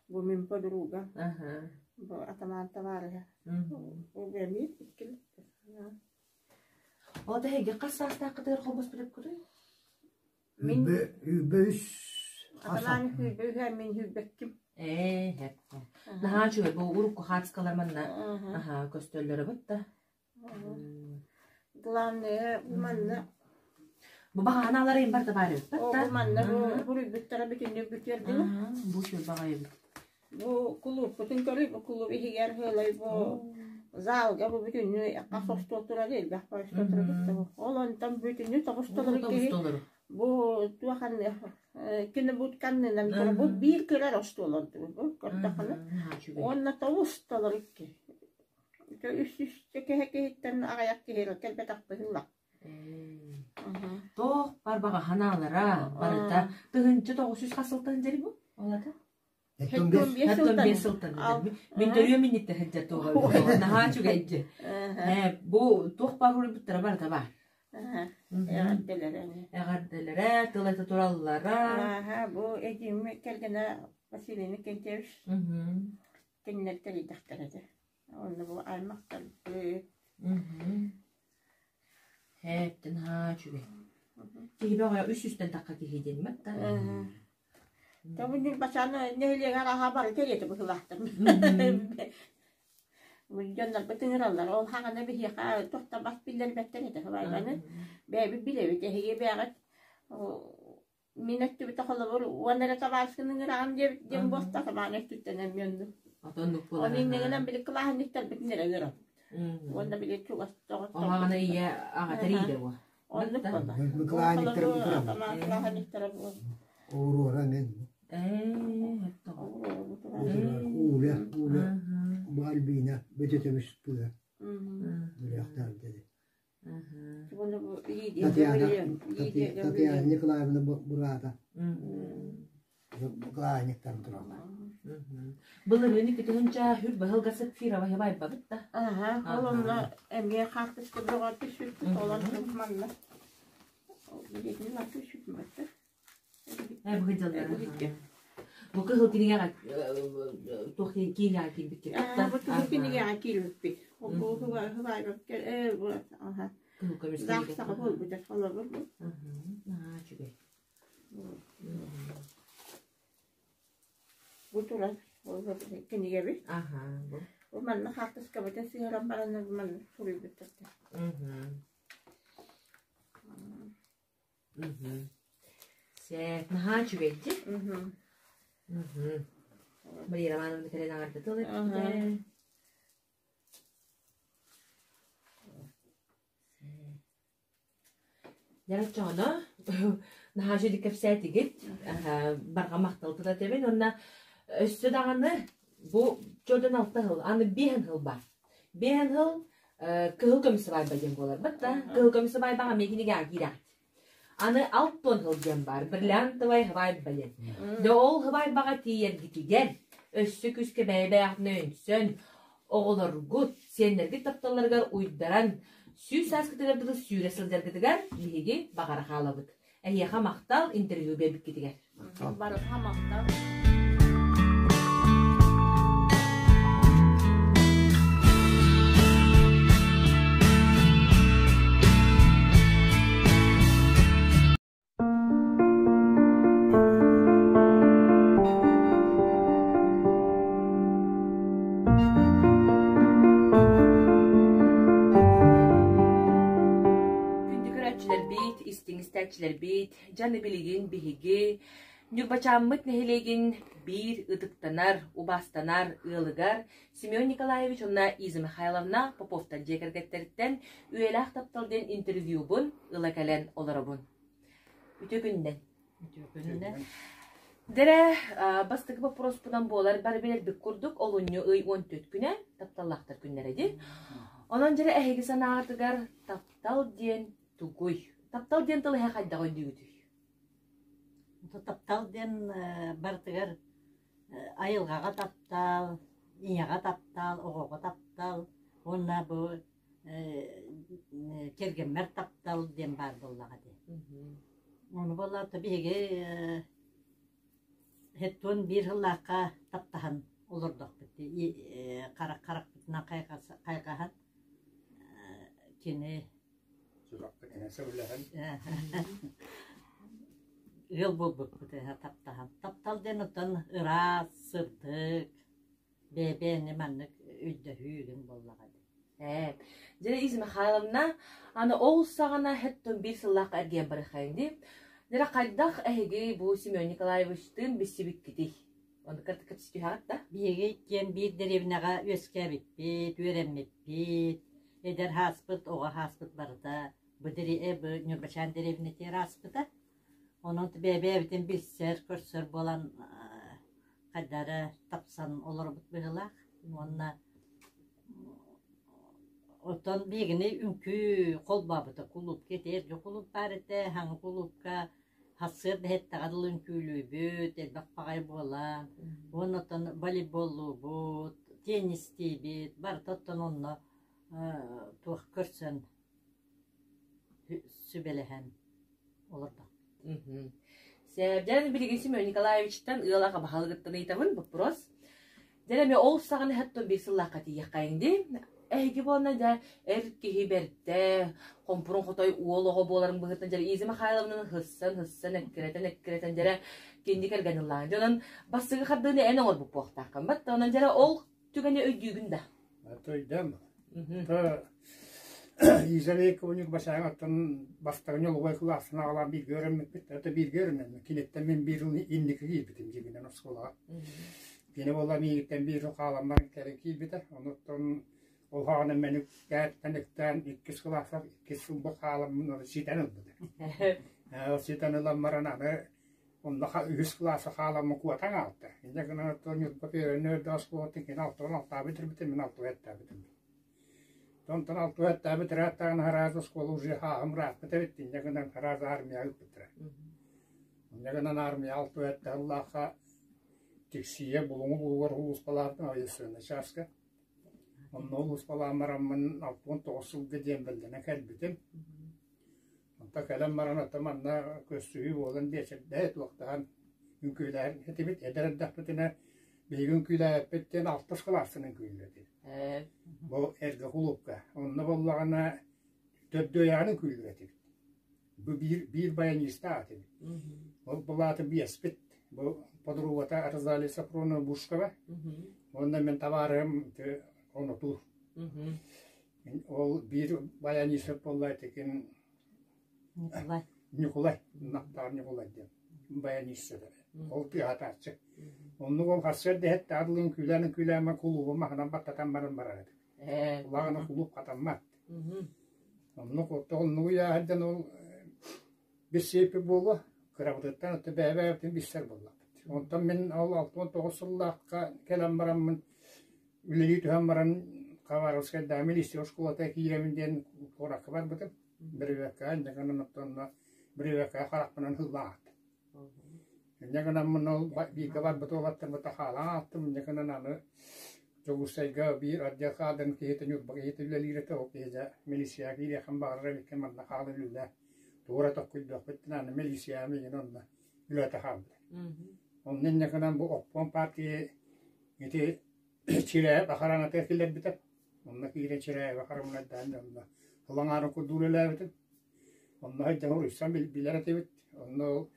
Бу мин подруга. Бу атамаан табаарыһа. Бу бэмиир иккил. Ол тэһиги хас саастааххытыгар холбоспутуккутуй? Мин Үүбэ үс атамаан сүүрбэ үһэ мин сүүрбэкким. Ээ, наһаа үчүгэй бу урукку хаацкалар манна аха көстөллөрө бытта. Главное манна Бу баҕанаалар ыйын барда баар эбит О, бу манна бу буруйбуттара бүтүннүү бүтүөрдүлэр. Бу үчүгэй баҕайы эбит. Бу кулууппутун көрүй, бу кулууп иһигэр ыалай бу залга бу бүтүннүү хас остуол турар элбэх остуол турар Ол онтон бүтүннүү тоҕус толору киһи бу туох кини бу каннынан бу биир кырар остуол ордубут бу көрдөххүнэ уонна тоҕус толору киһи Үс үс киһиттэн аҕыйах киһи кэлбэтэх быһыылаах. Туох барбаҕа ханаалара барыта 1900 хас сылтан дьэри бу олата? 75 сылтан Мин төрүөм инниттэн сылдьар туоҕа наһаа үчүгэйдьи. Бу туох баар уруйбуттара барыта баар. Эҕэрдэлэрэ. Эҕэрдэлэрэ, тыл этэ тураллара. Ааһа, бу эдьиийим кэргэнэ Василий Никитич кинилэр тэрийдэхтэрэ этэ. Онно бу аймахтарбыт. Һээттэн haa үчүгэй. Киһи бөҕө үс сүүстэн тахха киһи диэн да. Тобу Ньурбачаан нэһилиэгэр аһа бары кэриэтэ быһыылаахтар. Дьоннорбут ыҥыраллар. Ол хаҕана биһиэхэ туох бас биллэрбэттэр этэ сыбаайбаны. Бэйэбит билэбит, эһиги бэйэҕит мин өттүбүтэ холобур уон эрэ табаарыскын ыҥыраҕын диэбит диэн буоста табаан өттүттэн эмиэ оннук. Отоннук буолар. Оны иннигинэн били кылааһынньыктарбытын эрэ ыҥырабыт. Уонна били чугас доҕотторбут. Оһоҕуна ийэ аҕа тэрийдэ буо. Оннук буолла. Кылааһынньыктара Кылааһынньыктара буо. Оруора мен. Ууля, Ууля, бу Альбина бөтөтөбүс кыыһа. Үрүөхтэр dedi. Татьяна, Татьяна Николаевна быраата. Кылааһынньыктарын тураллар. Былырыын иккитинчэ хүр баһылга Сапфирова хыбайбабыт да. Аха, ол онно эмиэ хаартыска бөҕө түспүт, олон манна. Билетин түспүт батта. Э быһыдьаллар. Бу кыһыл кинигэҕэ туох киинэҕэ киирбиккит да? Бу кыһыл кинигэҕэ киирбиппит. Бу хыбайбакка э бу аха. Кыһыл көмүс кинигэ. Саха буолбута холобур бу. Аа, үчүгэй. Бу турар кинигэбит. Аха, бу. Бу манна хаартыскабытын сыһыаран баран манна суруйбуттар. Сээт, наһаа үчүгэйдик. Мария Романовна кэлэн аҕарда тыл эппитэ. Дьэ, наһаа үчүгэй кэпсээтигит. Барҕа махтал тыла этэбин уонна өссө даҕаны бу чордон алта сыл, аны биэһэн сыл баар. Биэһэн сыл кыһыл көмүс сыбаайба диэн буоларбыт да, кыһыл көмүс сыбаайбаҕа эмиэ кинигэҕэ киирэҕит. Аны алтон сыл диэн баар, бриллиантовай сыбаайба диэн. Дьэ ол сыбаайбаҕа тиийэргитигэр өссө күүскэ бэйэ-бэйэҕитин өйөнсөн, оҕолоргут, сиэннэргит тапталларыгар уйдаран, сүүс сааскытыгар дылы сүүрэ сылдьаргытыгар биһиги баҕара хаалабыт. Эһиэхэ махтал интервью биэрбиккитигэр. Барыта махтал. Күндү көрөөччүлэрбит, истиҥ истээччилэрбит, дьаны билигин биһиги Ньурбачааммыт нэһилиэгин биир ытыктанар, убаастанар ыалыгар Семен Николаевич уонна Иза Михайловна Поповтар дьиэ кэргэттэриттэн Үйэлээх таптал диэн интервьюбун ыла кэлэн олоробун. Үтүө күнүнэн. Үтүө күнүнэн. Дэрэ, бастакы боппуруоспунан буолар бары билэрбит курдук олунньу ый 14 күнэ тапталлаахтар күннэрэ дии. Онон дьэрэ эһиги санаатыгар таптал диэн тугуй? Таптал диэн тыл эһэ хайдах өйдүүгүтүй? Таптал диэн барытыгар айылҕаҕа таптал, ийэҕэ таптал, оҕоҕо таптал уонна бу кэргэммэр таптал диэн баар буоллаҕа дии. Ону буоллаҕа биһиги һэттуон биир сыллаахха таптаһан олордохпут дии харах харахпытынан хайҕаһан кини Сүрэхпитинэн сөбүлэһэн. Ыал буолбуппут таптаһан. Таптал диэн оттон ыраас, сырдык, бэйэ-бэйэни маннык өйдөһүү игин буоллаҕа дии. Ээ, дьэ Иза Михайловна, аны ол саҕана хэттон биир сыллаах эргийэн барыаххайын дии. Дьэ хайдах эһиги бу Семен Николаевичтыын билсибиккитий? Оннук кэпсии түһэҕит да? Биһиги иккиэн биир дэриэбинэҕэ үөскээбиппит, үөрэммиппит. Эдэр ааспыт, оҕо ааспыт барыта бу бу Ньурбачаан дэриэбинэтигэр ааспыта. Онон бэйэ-бэйэбитин билсэр, көрсөр буолан хайдах эрэ тапсан олоробут быһыылаах. Уонна оттон биһигини үҥкүү холбообута кулуупка ити эргэ кулууп баар этэ, хаҥы кулуупка Сарсыарда иһиттэҕэ дылы үҥкүүлүүбүт, элбэх баҕайы буолан, уонна оттон волейболлуубут, теннистиибит, барыта оттон онно туох көрсөн. Сүбэлэһэн олордохпут. Сээбдьэн билигин Семен Николаевичтан ыал аҕа баһылыгыттан ыйытабын вопрос. Дьэ эмиэ ол саҕана иһэттэн биир сыллаахха тиийиэххэйиҥ дии. Эһиги буолна дьэ эр киһи бэрдэ, хомпурун хотой уол оҕо буоларын быһыытынан дьэ Иза Михайловнаны хыссан-хыссан эккирэтэн-эккирэтэн дьэрэ кинини кэргэн ыллаан. Дьэ онон бастакы хардыыны эн оҥорбут буолуохтааххын. Бат онон дьэрэ ол түгэни өйдүүгүн да? Өйдөм. Иза Вековник басаан оттон бастакы ньолугай кылаасын аҕалаан бииргэ үөрэммиппит. Это бииргэ үөрэммиппит. Киниттэн мин биир жыл инники киирбитим дьиҥинэн оскуолаҕа. Кини буолла миигиттэн биир жыл хаалан баран кэлин киирбитэ. Онуттан ол хаҕана мэниккээттэн иктээн иккис кылааска иккис сылба хааламмын оны ситэн ылбыта. Ситэн ылан баран аны Онно үһүс кылааска хааламмын куотан хаалта. Инньэ гынан оттон Ньурба Пиэрэнэ үрдэ оскуолатын кини алтыан алтаабыт ирбитим, мин алтыа эттээбитим. Онтон алтыа эттээбит ырааттаҕына араас оскуола уже хааһым ырааппыт эбит, инньэ гынан араас армияҕа ыыппыттара. Инньэ гынан армия алтыа эттэһыллаахха Тиксиигэ Булуҥу булугар улууспалаабытым авиационнай чааска. Онно улууспалаан бараммын 69 сылга диэмбэллэнэ кэлбитим. Онто кэлэн баран ото манна көрсүһүү буолан биэчэрдэһэ туохтаһан үҥкүүлэһэр этибит. Эдэр эрдэхпитинэ биһиги үҥкүүлээбиппит диэн алтыс кылааспын үҥкүүлүүр этибит. Бу эргэ кулуупка. Онно буоллаҕына төрдүөйэҕин үҥкүүлүүр этибит. Бу биир, биир баянистаах этибит. Ол былааты биэспит. Бу подругата Розалия Сапронова Бушкова. Уонна мин табаарыһым Онотуур. Ол биир баянист буолла этикин Николай. Ньукулай, Нахтаар Ньукулай диэн баянист этэ. Ол тыаһатааччы. Оннук ол сарсыарда иһэтте адылын күлээн күлээмэ кулуубу маһынан баттатан баран барар этэ. Улаҕана кулууп хатаммат. Оннук оннугу яаһырдан ол биссиэппи буолуо кырабытыттан отто бэйэ-бэйэбитин билсэр буоллахпыт. Онтон мин ол 69 сыллаахха кэлэн бараммын Үлэлии түһэн баран Хабаровскайдааҕы милиция оскуолата киирэбин диэн куоракка барбытым. Бирибэккэ инньэ гынан оттонно бирибэккэ харахпынан ыллаахтым. Инньэ гынаммын ол бииргэ барбыт уолаттарбыта хаалан ааттым. Инньэ гынан аны Дьокуускайга биир отдел каадырын киһитэ Ньурба киһитэ үлэлиир этэ. Ол киһи дьэ милицияҕа киириэххин баҕарар эбиккин манна хаалан үлэлээ. Тугу эрэ токкуйдуохпут диэн аны милицияҕа миигин онно үлэлэтэ хаалбыта. Онно инньэ гынан бу Оппуон партия Ити Чирээйэп охранатыгар киллэрбитэ. Онно киирэн Чирээйэп охранайдаан дьонно ылаҥаарын курдук үлэлээбитим. Онно сылдьан уруйсан билэр этибит. Онно ол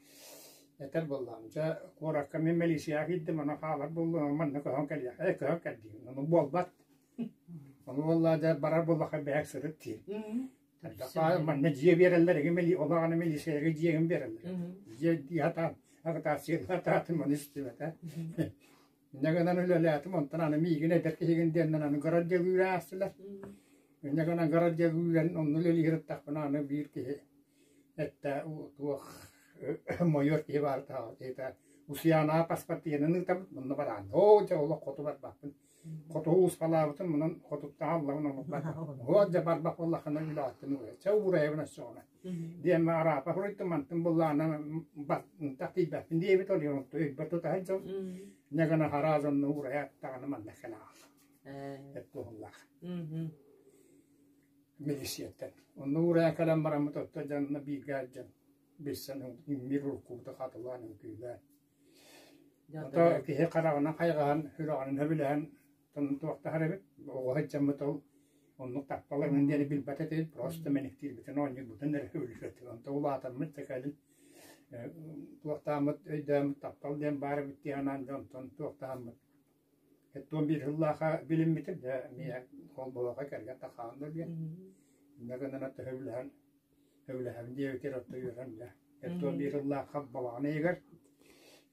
этэр буоллаҕым, дьэ куоракка мин милицияҕа киирдим, онон хаалар буоллум, манна көһөн кэлиэх, ээ көһөн кэл диибин. Ону буолбат. Ону буоллаа дьэ барар буоллахха бэйэҥ сырыт диир. Манна дьиэ биэрэллэр, эги олаҕаны милицияга дьиэҕин биэрэллэр. Дьиэ дии сатаан, агитациялаатаатым, ону истибэтэ. Инньэ гынан үлэлээтим, онтон аны миигин эдэр киһигин диэннэн аны городдьагыыра аастылар. Инньэ гынан городдьагыыран онно үлэлии сырыттахпына аны биир киһи эттэ туох мойуор киһи баар киһитэ Усуйаанаҕа паспортиянан ыытабыт, онно бараан. Оо, дьэ олох хоту барбаппын. Хоту ууспалаабытым, онон хотуттан аллабын оннук барбаппын. Оо, дьэ барбах буоллаххына үлэҕиттэн уурайа. Чэ уурайабын өссөҕүнэ. Диэн араапа суруйдум, мантын буллаана ынтах тиийбэппин диэбит ол өйбөр тута сылдьабын. Инньэ гынан хараас онно уурайа даҕаны манна кэлэ хаалла. Эт туоһуллаах. Милициэттэн. Онно уурайа кэлэн бараммыт отто дьонно бииргэ сылдьан билсэн мир уруккубута хатылаан үҥкүүлээн. Ото киһи хараҕынан хайҕаһан, сүрэҕинэн сөбүлэһэн туохтаһар эбит. Оҕо сылдьаммыт ол оннук таптал эҥин диэни билбэт этибит, просто мэниктиирбитин, оонньуурбутун эрэ сөбүлүүр этибит. Онто улаатаммыт да кэлин туохтааммыт өйдөөммүт таптал диэн баар эбит дии санаан дьонтон туохтааммыт Туом биир сыллааха билиммитим, дьэ эмиэ холболоохо кэргэн тахаан да диэн. Инньэ гынан төһөбүлэһэн Сөбүлэһэбин диэбитигэр отто үөрэн дьэ. Туом биир сыллаахха балаҕан ыйыгар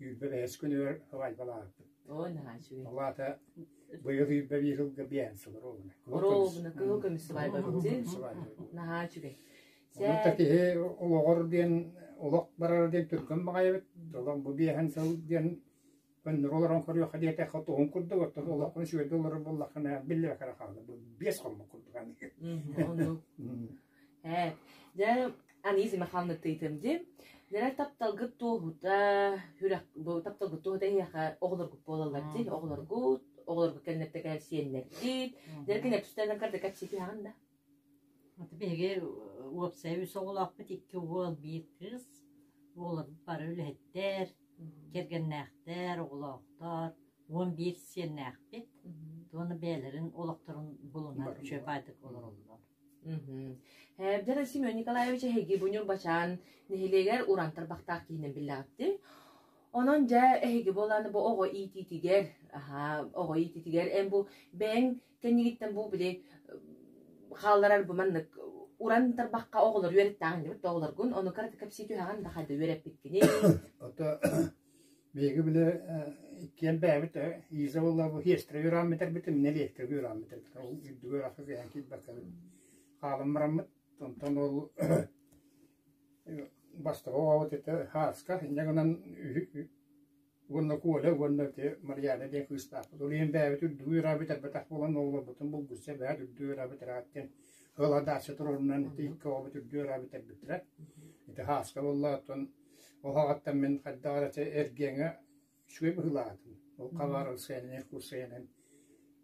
үүрбэ бэһис күнүгэр сыбаайбалаабыппыт. Оо, наһаа үчүгэй. Ол аата быйыл үүрбэ биир сылга биэһэн сылар оҕуна. Оруобуна кыһыл көмүс сыбаайбабыт. Наһаа үчүгэй. Ону да киһи олоҕор диэн олох барар диэн түргэн баҕайыбыт. Олох бу биэһэн сыл диэн Көннөрү олорон көрүөххэ диэтэххэ туһун курдук, оттон олоххун үчүгэйдик олорор буоллаххына биллибэккэ эрэ хаалар. Бу биэс хоммут курдук аны. Оннук. Ээ, дьэ, Анис Михайловна тыйтым дии. Дьэ, тапталгыт туоһута, хүрэх, бу тапталгыт туоһута эһиэхэ оҕолоргут буолаллар дии. Оҕолоргут, оҕолоргут кэннэртэ кэлэр сиэннэргит. Дьэ, кинилэр тустарынан кырдык кэпсии түһэҕин да? Биһиги уопсайа үс оҕолоохпут, икки уол, биир кыыс. Уолларбыт бары үлэһиттэр, кэргэннээхтэр, оҕолоохтор, 11 сиэннээхпит. Уонна бэйэлэрин олохторун булунан үчүгэй баайдык олороллор. Дьэ, Семен Николаевич эһиги бу Ньурбачаан нэһилиэгэр уран тарбахтаах киһинэн биллэҕиттин. Онон дьэ эһиги буолааны бу оҕо иитиитигэр, аһаа, оҕо иитиитигэр эн бу бэйэҥ кэннигиттэн бу били хаалларар бу маннык уран тарбахха оҕолор үөрэттээҕин дибит оҕолоргун ону кыратык кэпсии түһэҕин да хайда үөрэппиккиний? Ото биһиги били иккиэн бэйэбит Иза буолла бу хиэстэрэ үөрэҕин бүтэрбитим, нэлиэктэргэ үөрэҕин бүтэрбитим. Ол үрдүгэр үөрэххэ кыайан киирбэккэбит хаалан бараммыт. Онтон ол бастакы оҕобут ити Хааска, инньэ гынан уонна Коля уонна ити Марьяна диэн кыыстаахпыт. Ол иһин бэйэбит үрдүгү үөрэҕи бүтэрбэтэх буолан оҕолорбутун булгуччу эбээт үрдүгү үөрэҕи бүтэрээт диэн ыал адааччы туруорунан ити икки оҕобут үрдүгү үөрэҕи бүтэрбиттэрэ. Ити Хааска буолла, оттон ол аҕаттан мин хайдах эрэ ити эргиэҥҥэ үчүгэй быһыылаатым. Ол Хабаровскайынан, Иркутскайынан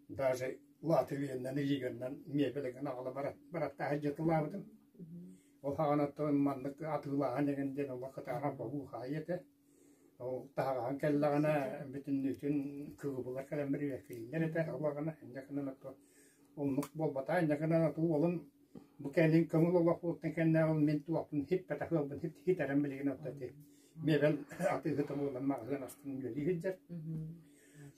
даже Латвиянан, Риганан миэбэлэгин аҕала бараттааһы дьатылаабытым. Ол хаҕанаттан маннык атыылааһын эҥин диэн олох кытаанах бобуу хаайыы этэ. Ол таһаҕаһын кэллэҕинэ бүтүннүүтүн кыгыбылар кэлэн бирибиэккэлииллэр этэ. Ол аҕана инньэ гынан ото оннук буолбатаа. Инньэ гынан ото уолум бу кэлин көҥүл олох буолтун кэннэ ол мин туохпун хиппэтэх ыалбын хитэрэн билигин ото ити миэбэл атыыһыта буолан маҕаһыын астын үлэлии сылдьар.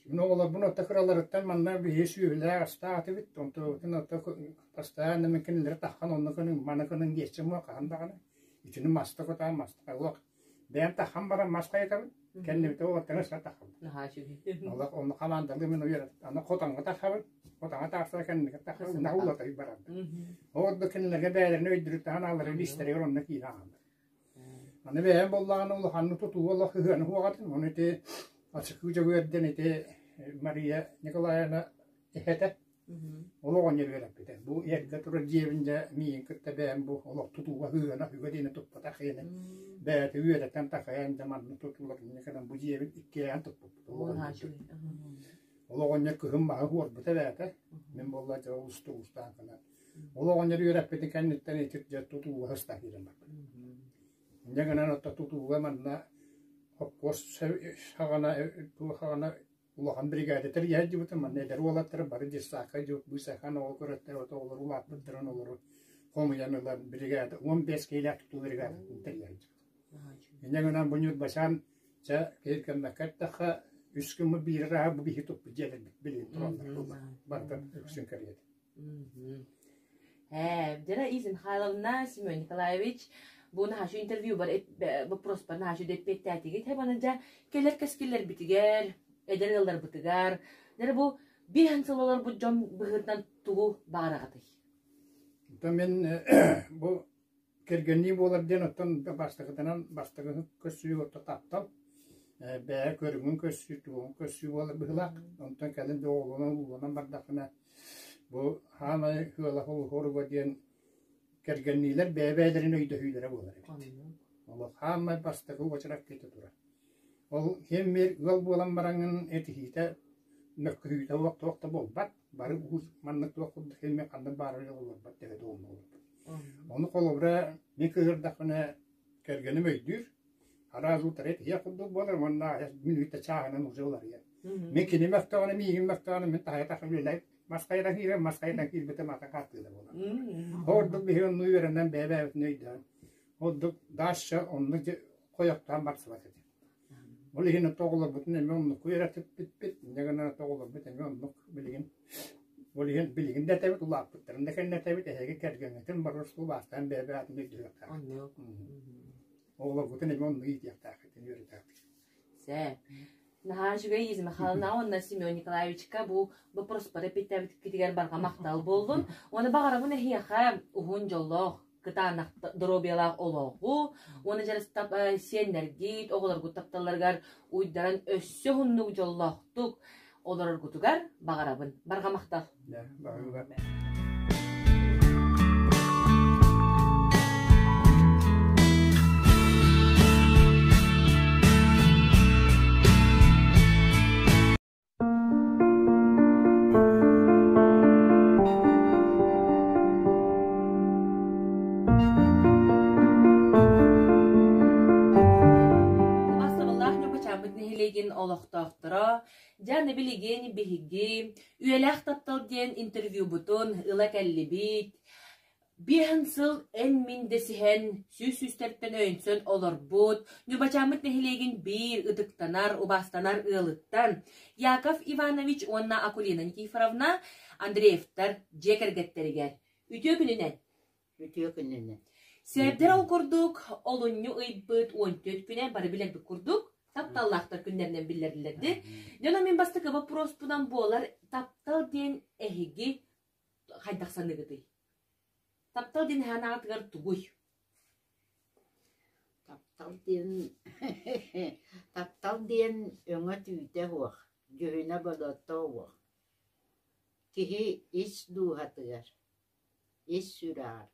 Мин оҕолорбун ото кыраларыттан манна биһи сүөһүлээх астаах этибит. Онтубутун ото постоянно мин кинилэри таххан онно кыныҥ, маны кыныҥ диэччим буо хаһан даҕаны. Итини маста кутаан маста олох бэйэм таххан баран мас хайытабын. Кэннибитэ уолаттары ыста таххабын. Наһаа үчүгэй. Олох онно хамаандалыы мин уйар. Аны хотоҥҥо таххабын. Хотоҥҥо тахсар кэнники таххабын. Наһаа улатай барабын. Ол да кинилэргэ бэйэлэрин өйдүрүттэһэн аалары лиистэригэр онно киирэ аҕаллар. Аны бэйэм буоллаҕына улаханнык тутуу олох ыһыаны уоҕатын. Ону ити Ачыкыы Дьөгүөрдэн ити Мария Николаевна эһэтэ ол оҕонньор үөрэппитэ. Бу эргэ турар дьиэбин дьэ миигин кытта бэйэм бу олох тутууга ыһыана үгэ диэни туппатах иэнэ бэйэтэ үөрэтэн такайан дьэ маннык тутуулар инньэ гынан бу дьиэбин иккиэйэн туппуппут. Ол оҕонньор ол оҕонньор кыһын маһы уорбута эбээтэ. Мин буолла дьэ усту-устаан гынан Ол оҕонньор үөрэппитин кэнниттэн ити дьэ тутууга сыста киирэн барбыт. Инньэ гынан отто тутууга манна хопкуос саҕана туох саҕана улахан биригээдэ тэрийэ сылдьыбытым. Манна эдэр уолаттары бары детсадка быысахан оҕо көрөттөр ото оҕолор улааппыттарын олору хомуйан ылан биригээдэ 15 киилээх тутуу биригээдэтин тэрийэ сылдьыбытым. Инньэ гынан бу Ньурбачаан чэ киһиргэммэккэ эттэххэ үс гыммыт биир арааһа бу биһи туппут дьиэлэрбит билигин тураллар барыта үксүн кэриэтэ. Ээ, Иза Михайловна, Семен Николаевич, бу наһашы интервью бар вопроспар наһашы эппиэттээтигит. Хэбаны дьэ кэлэр кэскиллэрбитигэр, эдэр ыалларбытыгар, дьэ бу биэһэн сыл олорбут дьон быһыытынан тугу баҕараҕытый? Оттон мин бу Кэргэннии буолар диэн оттон бастакытынан бастакы көрсүү орто таптал, бэйэ көрүҥүн көрсүү, туоһун көрсүү буолар быһыылаах. Онтон кэлин да оҕолонон ууланан бардаххына бу хаамай ыала хоруга диэн кэргэнниилэр бэйэ-бэйэлэрин өйдөһүүлэрэ буолар эбит. Олох хаамай бастакы уочарат киһитэ турар. Ол ким биир ыал буолан бараҥҥын этиһиитэ, мөккүһүүтэ олох туох да буолбат. Бары уус маннык туох курдук ким ханнык баарар олорбот төһө да олорбут. Ону холобура мин кыыһырдахпына кэргэним өйдүүр, араас утары этиһиэх курдук буолар уонна мүнүүтэ чааһынан уже уларыйар. Мин кини мөхтөҕүнэ, миигин мөхтөҕүнэ мин таһайа тахсан үлэлээбит мас хайатан киирэн, мас хайатан киирбитим атын хаттыыла буолар. Ордук биһи онну үөрэнэн бэйэ-бэйэбитин өйдөөн, ордук дальше онну хойохтоон барсыбат этим. Ол иһин оҕолорбутун эмиэ оннук үөрэппиппит, инньэ гынан оҕолорбут эмиэ оннук билигин ол иһин билигин да этэбит, улааппыттарын да кэннэ этэбит, эһиги кэргэҥҥитин барар сулаастаан бэйэ-бэйэтин өйдүөхтээххит. Оннук. Оҕолоргутун эмиэ оннук иитиэхтээххитин, үөрэтээххит. Сэ. Наһаа үчүгэй Иза Михайловна уонна Семен Николаевичка бу боппуруоспары эппиттээбиккитигэр барҕа махтал буоллун. Уонна баҕарабын эһиэхэ уһун дьоллоох кытаанах доруобуйалаах олоҕу уонна дьарыстап сиэннэргит, оҕолоргут тапталларыгар уйдаран өссө уһуннук дьоллоохтук олороргутугар баҕарабын. Барҕа махтал. нэһилиэгин олохтоохторо, дьэ аны билигин биһиги Үйэлээх таптал диэн интервьюбутун ыла кэллибит. Биэһин сыл эн-мин дэсиһэн, сүүс сүүстэртэн өйөнсөн олорбут Ньурбачааммыт нэһилиэгин биир ытыктанар, убаастанар ыалыттан Яков Иванович уонна Акулина Никифоровна Андреевтар дьиэ кэргэттэригэр үтүө күнүнэн! Үтүө күнүнэн. Сэрдэр ол курдук, олунньу ыйбыт 14 күнэ бары билэрбит курдук, тапталлаахтар күннэринэн биллэриллэрди. Дьоно мин бастакы боппуруоспунан буолар таптал диэн эһиги хайдах саныыгытый? Таптал диэн анаатыгар тугуй? Таптал диэн таптал диэн өҥө-түүтэ суох, дьүһүнэ-бодото суох. Киһи ис дууһатыгар ис сүрэҕэр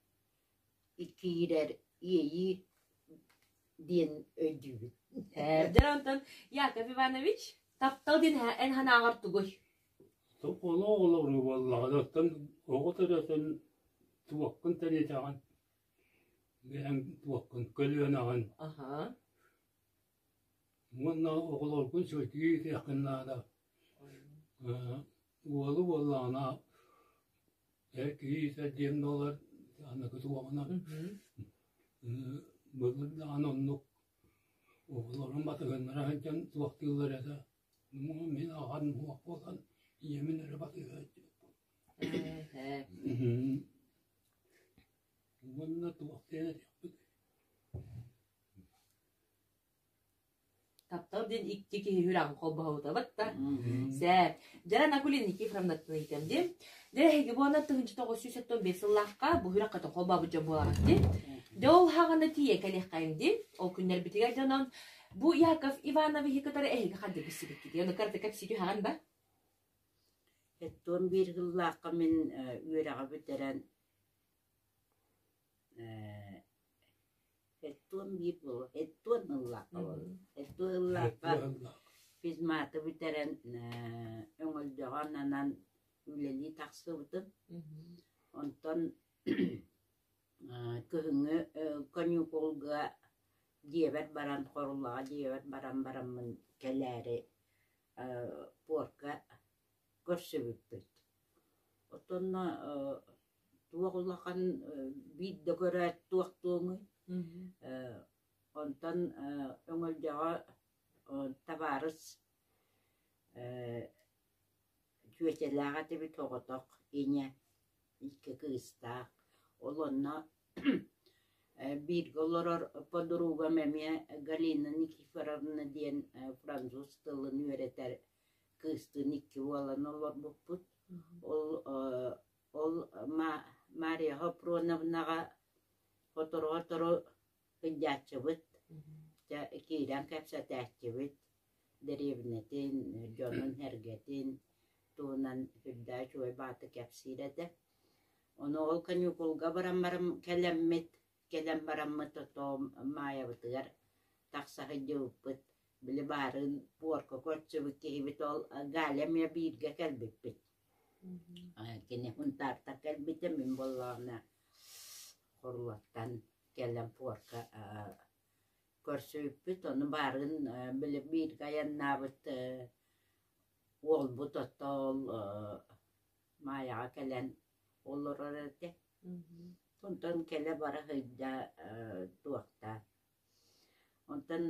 киирэр иэйии диэн өйдүүбүт. Дьэ онтон Яков Иванович, таптал диэн эн санааҕар тугуй? Олох олоруу буоллаҕына, оттон оҕо төрөтөн туоххун тэнитэҕин, бэйэҥ туоххун көлүөнэҕин уонна оҕолоргун сүрдүү иитиэххин наада. Уолу буоллаҕына Эр киһи диэн буолар, аныгы туоҕунан былыр даҕаны оннук оҕолорун батыһыннара сылдьан туохтууллар этэ. Мин аҕам суох буолан ийэбин эрэ батыһа сылдьыбыппын. Уонна туох диэн этиэхпит Таптал диэн икки киһи сүрэҕин холбоһубутабыт да. Сээп. Дьэ, Накулин Никифоровнаттан ыйытам дии. Дьэ, эһиги буона 1975 сыллаахха бу сүрэххитин холбообут дьон буолаҕыт дии. Дьэ, ол хаҕана тиийэ кэлиэххэйиҥ дии. Ол күннэрбитигэр дьонон бу Яков Ивановиһы кытары эһиги ханна билсибиккитий? Ону кырата кэпсии түһэҕин ба? Эттуон биир сыллаахха мин үөрэҕи бүтэрэн Эттуон биир буолуо, эттуон ыллаахха буолуо. Эттуон ыллаахха физматы бүтэрэн Өҥөлдьөҕө ананан үлэлии тахсыбытым. Онтон кыһыҥҥы каникулга дьиэбэр баран, Хорулаҕа дьиэбэр баран бараммын кэлээри пуорка көрсүбүппүт. Отонно туох улахан биир да көрөөт туох туоҥуй онтон Өҥөлдьөҕө табаарыс чүөчэлээх этибит оҕотох ийэ икки кыыстаах ол онно бииргэ олорор подругам эмиэ Галина Никифоровна диэн француз тылын үөрэтэр кыыстыын икки буолан олорбуппут ол Ол Мария Хопроновнаҕа сотору-сотору сылдьааччыбыт, дьэ киирэн кэпсэтээччибит, дэриэбинэтин, дьонун-сэргэтин туһунан сүрдээх үчүгэй баҕайытык кэпсиир этэ. Ону ол каникулга баран баран кэлэммит, кэлэн бараммыт отоо Маайабытыгар тахса сылдьыбыппыт. Били баарыын пуорка көрсүбүт киһибит ол Галя эмиэ бииргэ кэлбиппит. Кини Хунтаартан кэлбитэ, мин буоллаҕына Хоруоттан кэлэн пуорка көрсүбүппүт. Ону баарыын били бииргэ айаннаабыт уолбут ото ол Маайаҕа кэлэн олорор этэ. Онтон кэлэ-бара сылдьа туохтаан. Онтон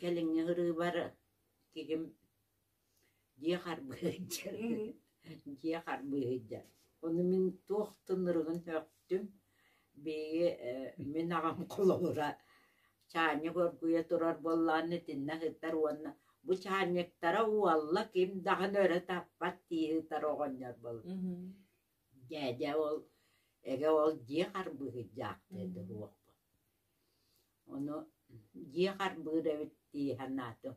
кэлиҥҥи ырыыбар киһим дьиэ харбыһыйдьар дьиэ харбыһыйдьар ону мин туох тынырыгын сөхтүм биһиги мин аҕам холобура чаанньык оргуйа турар буоллаҕына итиннэ сытар уонна бу чаанньыктара уолла ким даҕаны өрө таппат дии сытар оҕонньор буолла дьээдьэ ол эгэ ол дьиэ харбыһыйдьаахтыа дуо ону дьиэ харбыыр эбит дии санаатым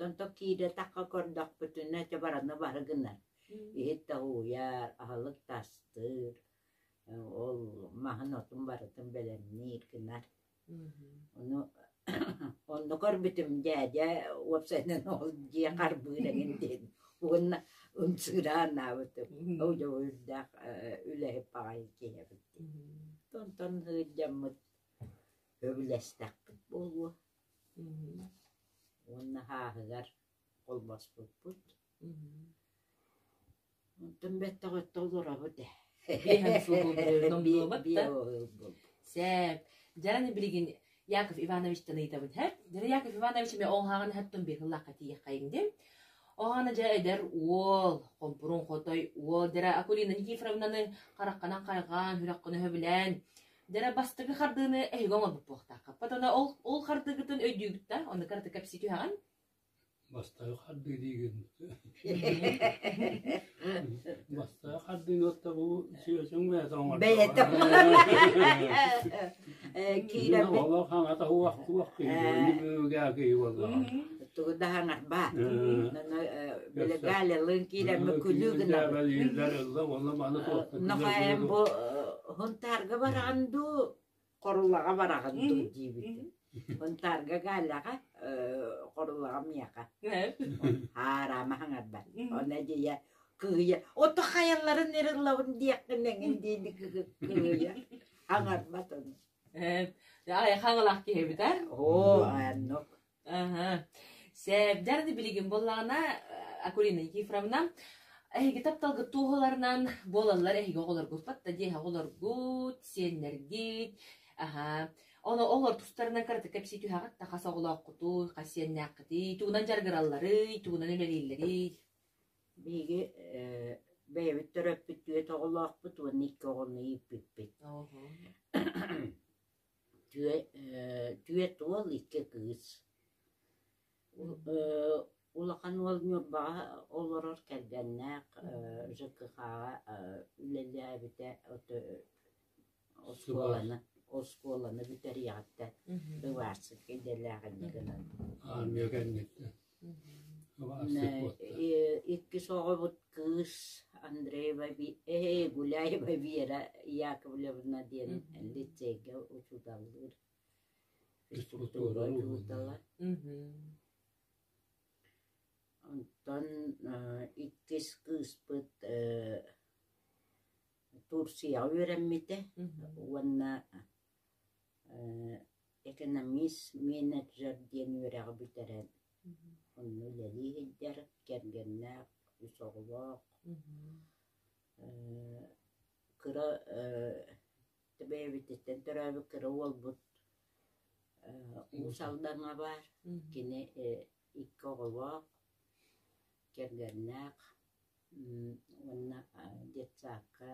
Онтон киирэ-тахха көрдөхпүтүнэ, чэ барыны бары гынар. Иһит да ууйар, аһылык да астыыр, ол маһын-отун барытын бэлэмниир гынар. Ону онно көрбүтүм дьээдьэ уопсайынан ол дьиэ харбыыр эҥин диэн уонна ымсыыра анаабытым. Ол дьэ үрдээх үлэһит баҕайы киһи эбит дии. Онтон сылдьаммыт сөбүлэстэхпит буолуо. Уонна һааһыгар холбоспуппут. Онтон бэттэх өттө олоробут ээ. Биэһэн сыл буолбут да. Сээп. Дьараны билигин Яков Ивановичтан ыйытабын һэ. Дьара Яков Иванович эме оҥһаҕын һаттон биир сыллаахха тиийэххэйиҥ дим. Оҕаны дьэ эдэр уол, хомпурун хотой уол, дьара Акулина Никифоровнаны хараххынан хайҕаан, сүрэххин өһөбүлээн, дьара бастакы хардыыны эһиги оҥорбут буолуохтааххыт. Ону ол, ол хардыыгытын өйдүүгүт да, ону кыратык кэпсии түһэҕин. Бастакы хардыы диигин. Бастакы хардыыны отто бу сүөсүҥ бэйэтэ оҥордо. Бэйэтэ киирэммит. Олох хаҥата уох туох киһи буолла, киһи буолла. Тугу да хаҥарбаат. Били Галялыын киирэммит күлүү гынабыт. Нохайым бу Хунтаарга бараҕын дуу, Хорулаҕа бараҕын дуу диибит. Хунтаарга Галяҕа, Хорулаҕа миэхэ. Аараама хаҥарбат. Онно дьиэ кыыһыйа, ото хайаларын ырыллабын диэххин эҥин диини кыыһыйа. Хаҥарбат ону. Э, хаҥалаах киһи эбит, а? Оо, оннук. Аһа. Сээбдэр билигин буоллаҕына Акулина Никифоровна эһиги тапталгыт туоһуларынан буолаллар эһиги оҕолоргут батта диэһэ оҕолоргут, сиэннэргит, аһа. Ону олор тустарынан кыратык кэпсии түһэҕит да хас оҕолооххутуй, хас сиэннээххитий, тугунан дьарыгыралларый, тугунан үлэлииллэрий? Биһиги бэйэбит төрөппүт түөрт оҕолоохпут уонна икки оҕону ииппиппит. Түөрт уол, икки кыыс. Улахан уол Ньурбаҕа олорор кэргэннээх, ЖКХ-ҕа үлэлээбитэ оскуоланы оскуоланы бүтэриэҕиттэн ыбаарсык идэлээх инньэ гынан. Армия кэнниттэн. Иккис оҕобут кыыс Андреева Гуляева Вера Яковлевна диэн лицейгэ учууталлыыр физкультура учуутала. Онтон иккис кыыспыт Турцияҕа үөрэммитэ уонна экономист-менеджер диэн үөрэҕи бүтэрэн онно үлэлии сылдьар, кэргэннээх, үс оҕолоох. Кыра бэйэбититтэн төрөөбүт кыра уолбут Уус Алдаҥҥа баар. Кини икки оҕолоох, кэргэннээх уонна детсадка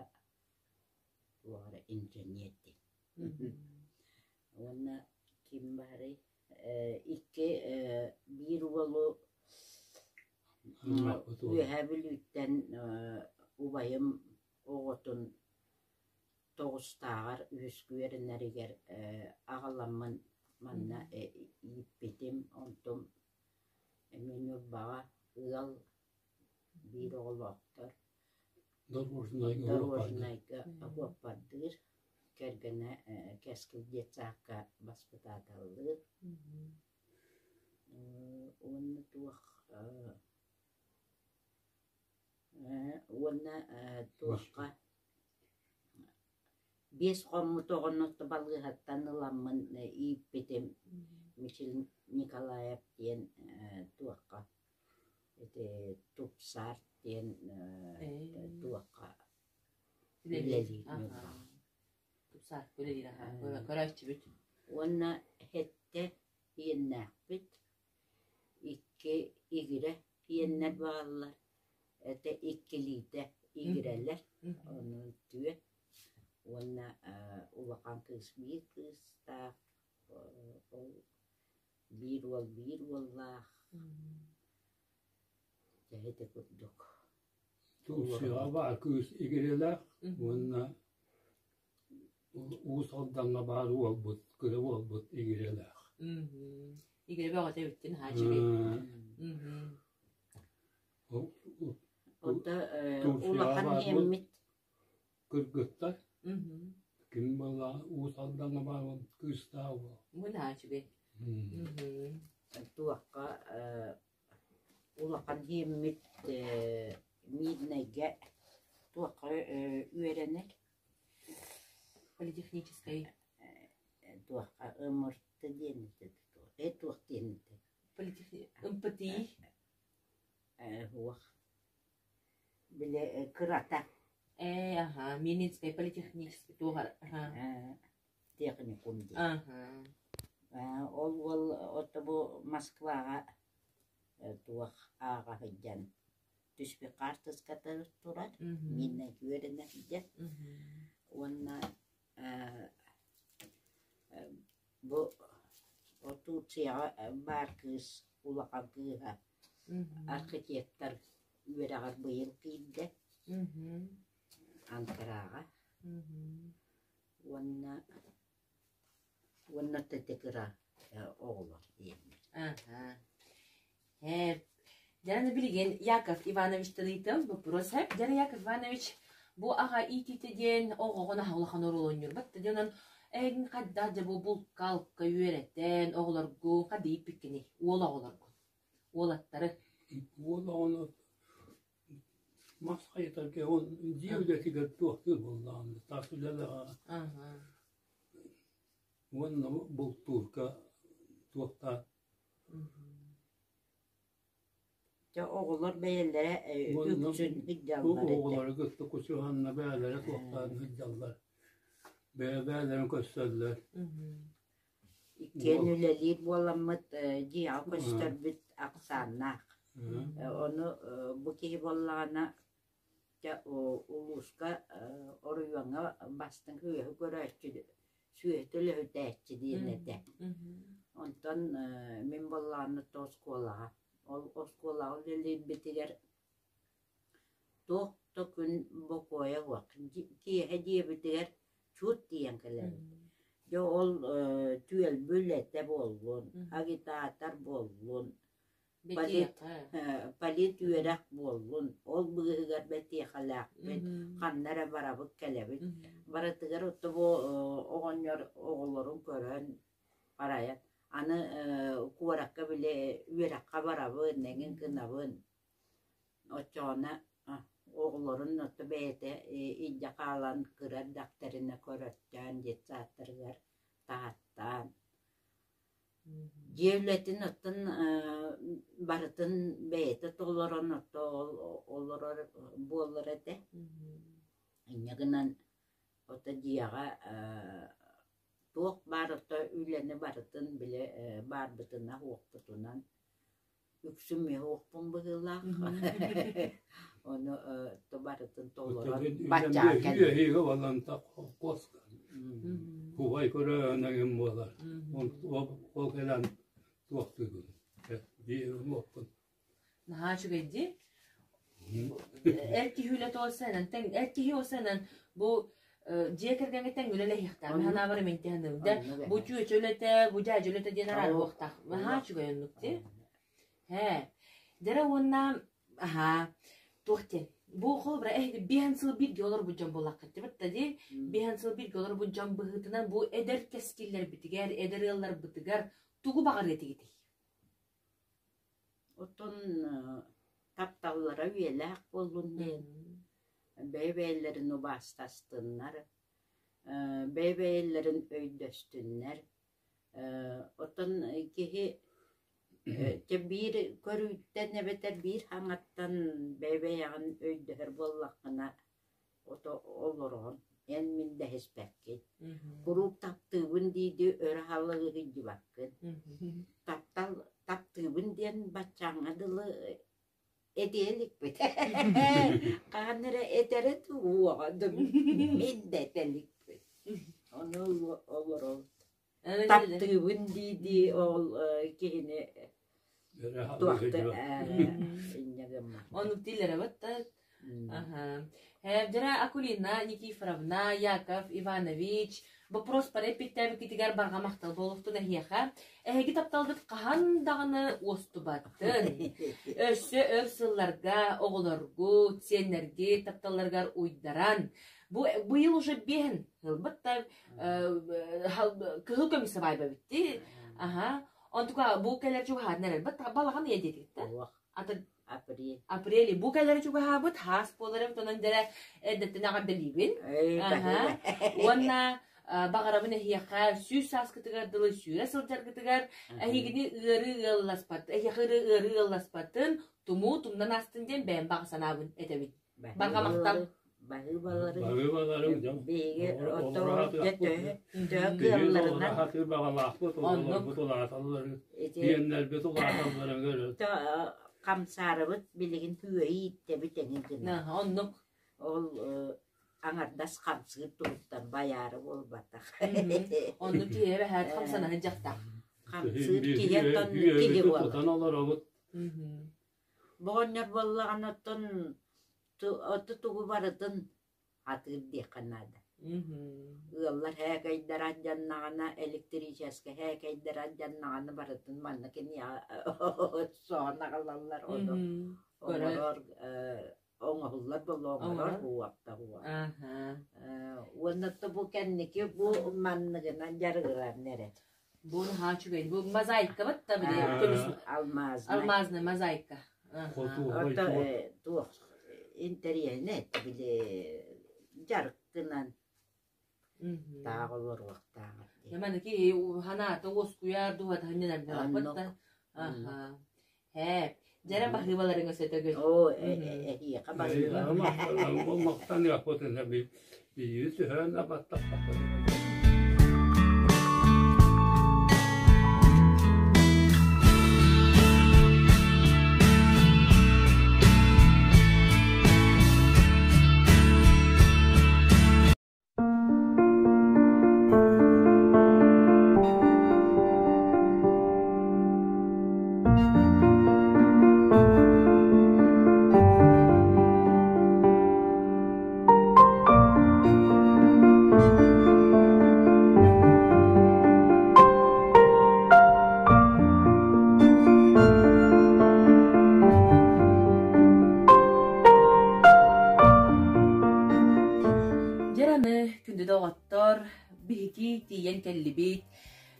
туох эрэ инженер диэн. Уонна ким баарый икки биир уолу Үөһээ Бүлүүттэн убайым оҕотун тоҕустааҕар үһүскэ үөрэнэригэр аҕаламмын манна ииппитим. Онтум эмиэ Ньурбаҕа ыал биир оҕолоохтор. Дорожнайга оһуоппардыыр, кэргэнэ Кэскил детсадка баспытааталлыыр. Уонна туох уонна туохха биэс хоммут оҕону балыыһаттан ыламмын ииппитим Мичил Николаев диэн туохха ити Тупсаар диэн туохха үлэлиир Тупсаар үлэлиир көрөөччүбүт. Уонна сэттэ иэннээхпит, икки игирэ иэннэр бааллар, этэ иккилиитэ игирэлэр, онон түөрт уонна улахан кыыс биир кыыстаах, ол биир уол биир уоллаах, дьэ ити курдук. Турцияҕа баар кыыс игирэлээх уонна Уус Алдаҥҥа баар уолбут, кыра уолбут игирэлээх. Игирэ бөҕөтө эбиттин хаачыгый. Онто улахан иэммит Кыргыттар ким буолла Уус Алдаҥҥа баар кыыстаах уол. Бу наачыгый. Туохха улахан иэммит Мирнэйгэ туохха үөрэнэр Политехническай туохха ымырты диэн этэ туох диэн этэ. Политехни МПТИ. Суох. Били кырата. Ээ, аха, Мининскэй политехнический туох аха. Техникум диэн. Аха. Ол уол ото бу Москваҕа туох ааҕа сылдьан түспүт хаартыската турар. Мииннэ үөрэнэ сылдьар. Уонна Бу Турцияҕа баар кыыс улахан кыыһа архитектор үөрэҕэр быйыл киирдэ Анкараҕа уонна уонна кыра оҕолор диэннэр. Ээ, Дьэ, билигин Яков Ивановичтан ыйытыам боппуруос сөп. Дьэ, Яков Иванович, бу аҕа иитиитэ диэн оҕоҕо наһаа улахан оруолу оонньуурбат да диэн онон эйигин хайдах дьэ бу булка-алка үөрэтэн оҕолоргун ханна ииппиккиний? Уол оҕолоргун, уолаттары. Уол оҕону мас хайытарга ол дьиэ үлэтигэр туохтуур буоллаҕына тас үлэлэҕэ уонна бултуурга туохтаах Дьэ оҕолор бэйэлэрэ үксүн сылдьаллар этэ. Оҕолору кытта кучуһанна бэйэлэрэ туохтаан сылдьаллар. Бэйэ-бэйэлэрин көрсөллөр. Иккиэн үлэлиир буоламмыт дьиэҕэ көстөрбүт ахсааннаах. Ону бу киһи буоллаҕына Дьэ улууска, оройуоҥҥа бастыҥ сүөһү көрөөччү, сүөһү төлөһүтээччи диэн этэ. Онтон мин буоллаҕына то оскуолаҕа. Ол оскуолаҕа үлэлиирбитигэр туох да күн бокуойа суох. Киэһэ дьиэбитигэр чуут тиийэн кэлэбит. Дьэ ол түөлбэ үлэтэ буоллун, агитатор буоллун, Полит, полит үөрэх буоллун, ол быыһыгар бэтиэхэлээхпит, ханна эрэ барабыт кэлэбит. Барытыгар отто бу оҕонньор оҕолорун көрөн харайан, аны куоракка били үөрэххэ барабын, эҥин гынабын. Оччоҕуна оҕолорун отто бэйэтэ илдьэ хаалан кыра эрдэхтэринэ көрөттөөн детсадтарыгар таһаттаан Дьиэ үлэтин оттон барытын бэйэтэ толорон ото олорор буолар этэ. Инньэ гынан ото дьиэҕэ туох баар ото үлэни барытын били баарбытына-суохпутунан үксүн миэхэ быһыылаах. Ону барытын толорон баччаа кэллим. Кубай көрөөн эҥин буолар. Ол кэлэн туохтугун биир уоппун. Наһаа үчүгэй дии. Эр киһи үлэтэ олсанан тэҥ эр киһи олсанан бу дьиэ кэргэҥҥэ тэҥ үлэлэһиэхтээх. Мин санаабар эминтиһаным да бу чүөчэ үлэтэ, бу дьээдьэ үлэтэ диэн араарыахтаах. Наһаа үчүгэй оннук дии. Һээ. Дьэрэ уонна аһаа туох диэн бу холобура эһиги биэһэн сыл бииргэ олорбут дьон буоллаххыт дии дии биэһэн сыл бииргэ олорбут дьон быһыытынан бу эдэр кэскиллэрбитигэр, эдэр ыалларбытыгар тугу баҕарыа этигитий? Оттон тапталлара үйэлээх буоллун диэн, бэйэ-бэйэлэрин убаастастыннар, бэйэ-бэйэлэрин өйдөстүннэр. Оттон киһи дьэ биир көрүүттэн эбэтэр биир хаҥаттан бэйэ-бэйэҕин өйдөһөр буоллаххына, ото олороҕун, эн мин дэһиспэккин. Куруук таптыыбын дии-дии өрө халыҥыы сылдьыбаккын. Таптал таптыыбын диэн баччааҥҥа дылы этиэ иликпит. Хаһан эрэ этэрэ дуу, уоҕа мин да этэ иликпин. Ону олоробут. Таптыыбын дии-дии ол киһини туохта инньэ гыммат. Оннук дииллэр эбит да. Аха. Дьара Акулина Никифоровна, Яков Иванович, вопрос пара эппиттээбиккитигэр барҕа махтал буолуохтун эһиэхэ. Эһиги тапталгыт хаһан даҕаны уостубатын. Өссө өр сылларга оҕолоргут, сиэннэргит тапталларыгар уйдаран, бу быйыл уже биэһин ылбыт да кыһыл көмүс сабаайба битти. Аха. Онтука бу кэлэр чугаһаатын эрэлбит балаҕан ыйа диэтигит да? Атын Апрель. Апрель бу кэлэр чугаһаабыт хаас буолар эбит онон дэрэ эрдэттэн эҕэрдэлиибин. Аха. Уонна Баҕарабын эһиэхэ сүүс сааскытыгар дылы сүүрэ сылдьаргытыгар эһигини ыарыы ыалласпат, эһиэхэ ыарыы ыалласпатын, тумуу тумнан аастын диэн бэйэм баҕа санаабын этэбин. Барҕа махтал. Баһыыбаларым. Баһыыбаларым дьон. Биһиги оттон дьэ төһө төһө кыалларынан сатыыр баҕалаахпыт, оҕолорбут улааталларын, биэннэрбит улааталларын көрөр. Хамсаарыбыт билигин күөһү ииттэбит эҥин гына. Оннук. Ол аҥардас хамсыыр туһуттан байаары буолбатах. Оннук киһи эбэһээт хамсанаһы дьахтах. Хамсыыр киһи оттон киһи буолар. Тутан олоробут. Боҕонньор буоллаҕына оттон оту тугу барытын атыыр диэххэ наада. Ыаллар һээкэйдэрэ алдьаннаҕына, электрическэй һээкэйдэрэ алдьаннаҕына барытын манна киниэхэ соһон аҕалаллар ону оҥорор оҥоһуллар буолла оҥорор уопта уо. Уонна бу кэнники бу манныгынан дьарыгыран эрэр. Бу наһаа үчүгэй. Бу мозаика батта били көмүс алмазный. Алмазный мозаика. Ото туох интэриэһинэй били дьарыктынан таах олоруохтаах. Манныки ханаата уоскуйар дууһата ханньанар буолаппат да. Ээ, дьэрэ баһыыбаларыҥ өсөтөгүл. Оо, эһиэхэ баһыыба. Махтаныахпытын биири түһээн абаттахпытын. Дьэр аны, күндү доҕоттор, биһиги тиийэн кэллибит.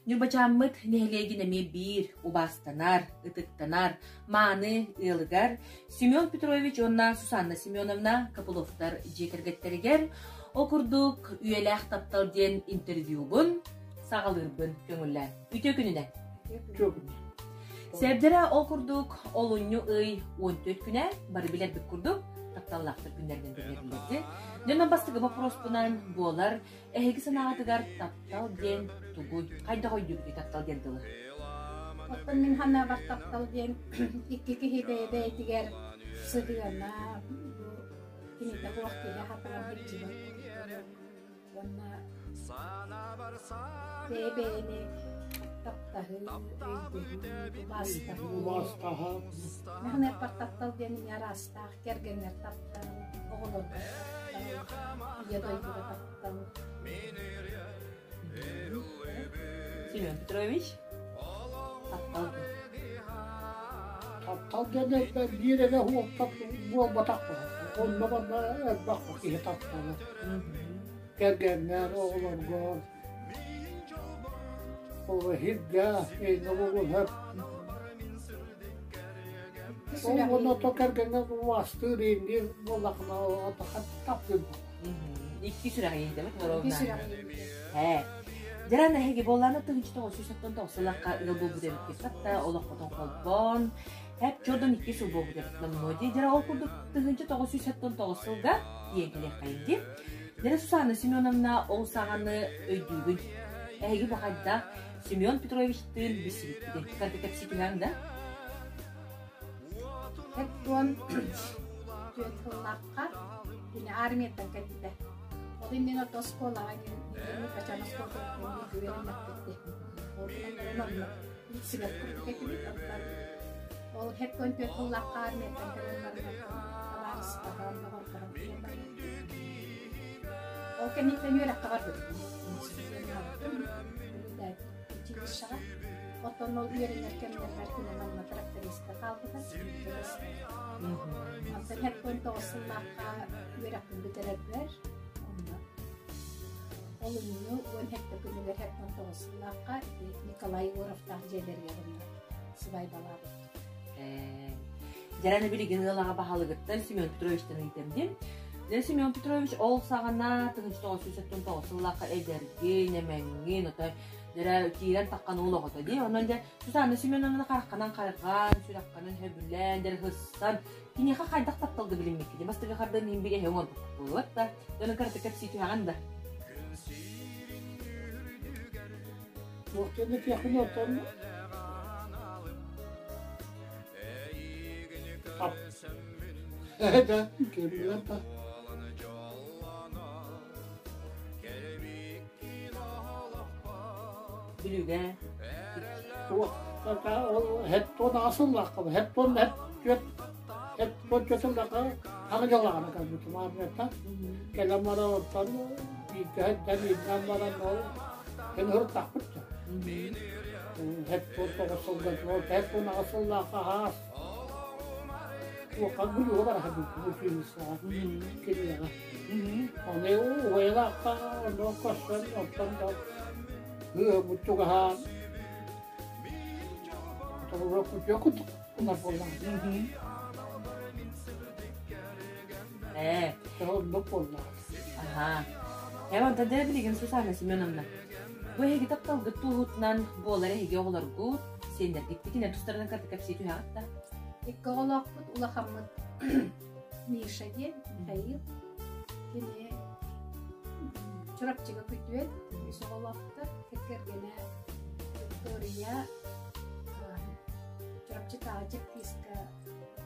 Ньурбачааммыт нэһилиэгин эмиэ биир убаастанар, ытыктанар мааны ыалыгар Семен Петрович уонна Сусанна Семеновна Копыловтар дьиэ кэргэттэригэр ол курдук Үйэлээх таптал диэн интервьюбун саҕалыырбын көҥүллээн. Үтүө күнүнэн! Сэрдэрэ ол курдук олунньу ый 14 күнэ бары билэрбит курдук тапталлаахтар күннэринэн биллэриллэрди. Дьонно бастакы боппуруоспунан буолар эһиги санааҕытыгар таптал диэн тугуй? Хайдах өйдүүгүтүй таптал диэн тылы? Оттон мин санаабар таптал диэн икки киһи бэйэ-бэйэтигэр сыһыана, кинитэ суох киһи хатаан сылдьыбат курдук. Уонна бэйэ-бэйэни таптаһыы, өйдөһүү, убаастаһыы. Мин эппэр таптал диэн эмиэ араастаах кэргэҥҥэр таптал, оҕолорго таптал, ийэ дойдуга таптал. Семен Петрович, таптал Таптал диэн биир эрэ буолбатах Онно манна элбэх киһи таптала. Кэргэҥҥэр, оҕолорго, иһиргэ, эйгэ буолуһар. Ол уонна то кэргэҥҥэ убаастыыр, иҥниир буоллахына, таптыыр Икки сүрэҕи иһитэбит Икки сүрэҕи Ээ. Дьаран эһиги буоллаана тыһыынча тоҕус сүүс оттон тоҕус сыллаахха ыал буолбут эбиккит да олоххутун холбоон Хэп чордон икки сыл буолбут эбит номнуо дии. Дьэ ол курдук 1979 сылга тиийэн кэлиэххэйин дии. Дьэ Сусанна Семеновна ол саҕаны өйдүүгүн. Эһиги бу хайдах Семен Петровичтыын билсибиккитин кытары кэпсии түһэҥ да? Хэп уон түөрт сыллаахха кини армияттан кэлбитэ. Ол иннинэ ото оскуолаҕа Ньурбачаан оскуолатыгар үөрэммэппит дии. Ол гынан баран онно Билсибэт курдук этибит, оттон ол хэккон түөрт сыллаахха армияттан кэлэн баран табаарыстаһан, доҕордоһон кэлэн барбыппыт. Ол кэнниттэн үөрэххэ барбытым. Училищеҕа. Оттон ол үөрэнэр кэмнэрбэр кини манна трактористка хаалбыта. Онтон хэккон тоҕус сыллаахха үөрэхпин бүтэрэрбэр онно Олунньу уон сэттэ күнүгэр сэттэн тоҕус сыллаахха Николай Егоровтаах дьиэлэригэр онно сыбаайбалаабыт. Дьэрэ билигин ыал аҕа баһылыгыттан Семен Петровичтан ыйытам диэн. Дьэ Семен Петрович ол саҕана 1979 сыллаахха эдэргин, эмэҥҥин, отой дьэрэ киирэн таххан уол оҕото дии. Онон дьэ Сусанна Семеновна харахханан хайҕаан, сүрэххинэн сөбүлээн, дьэрэ сыссан, киниэхэ хайдах тапталга билиммиккин, бастакы хардыын иһин биир эһэ оҥорбуккут буолуот да, дьону кыратык кэпсии түһэҕин да. Туох диэн этиэхпин оттон Эһэ да, кэлбилэр да. Бүлүүгэ. Туох ол хеттон асыллаахха хеттон хет түөт хеттон түөтүллаха хаҥа дьалаҕана кэлбитим армията кэлэн баран оттон бииргэ сылдьан ииннээн баран ол кини һыртахпыт да хеттон тоҕус сылга ол хеттон аҕыс сыллаахха хаас туохха бүлүүгэ бара сылдьыбыт училищеҕа киниэхэ Ону убайалаахха онно көрсөн онтон да ыабыт чугаһаан күтүө курдук гынар буоллаҕа. Ээ. Оннук буоллаҕа. Аһаа. Ээ, онтон дьэ билигин Сусанна Семеновна, бу эһиги тапталгыт туоһутунан буолар эһиги оҕолоргут, сиэннэргит итинэн тустарынан кытта кэпсии түһэҕит да? Икки оҕолоохпут улахаммыт Миша диэн Михаил. Кини Чурапчыга күтүөт, үс оҕолоохтор, кэргэнэ Виктория Чурапчытааҕы дьэккиискэ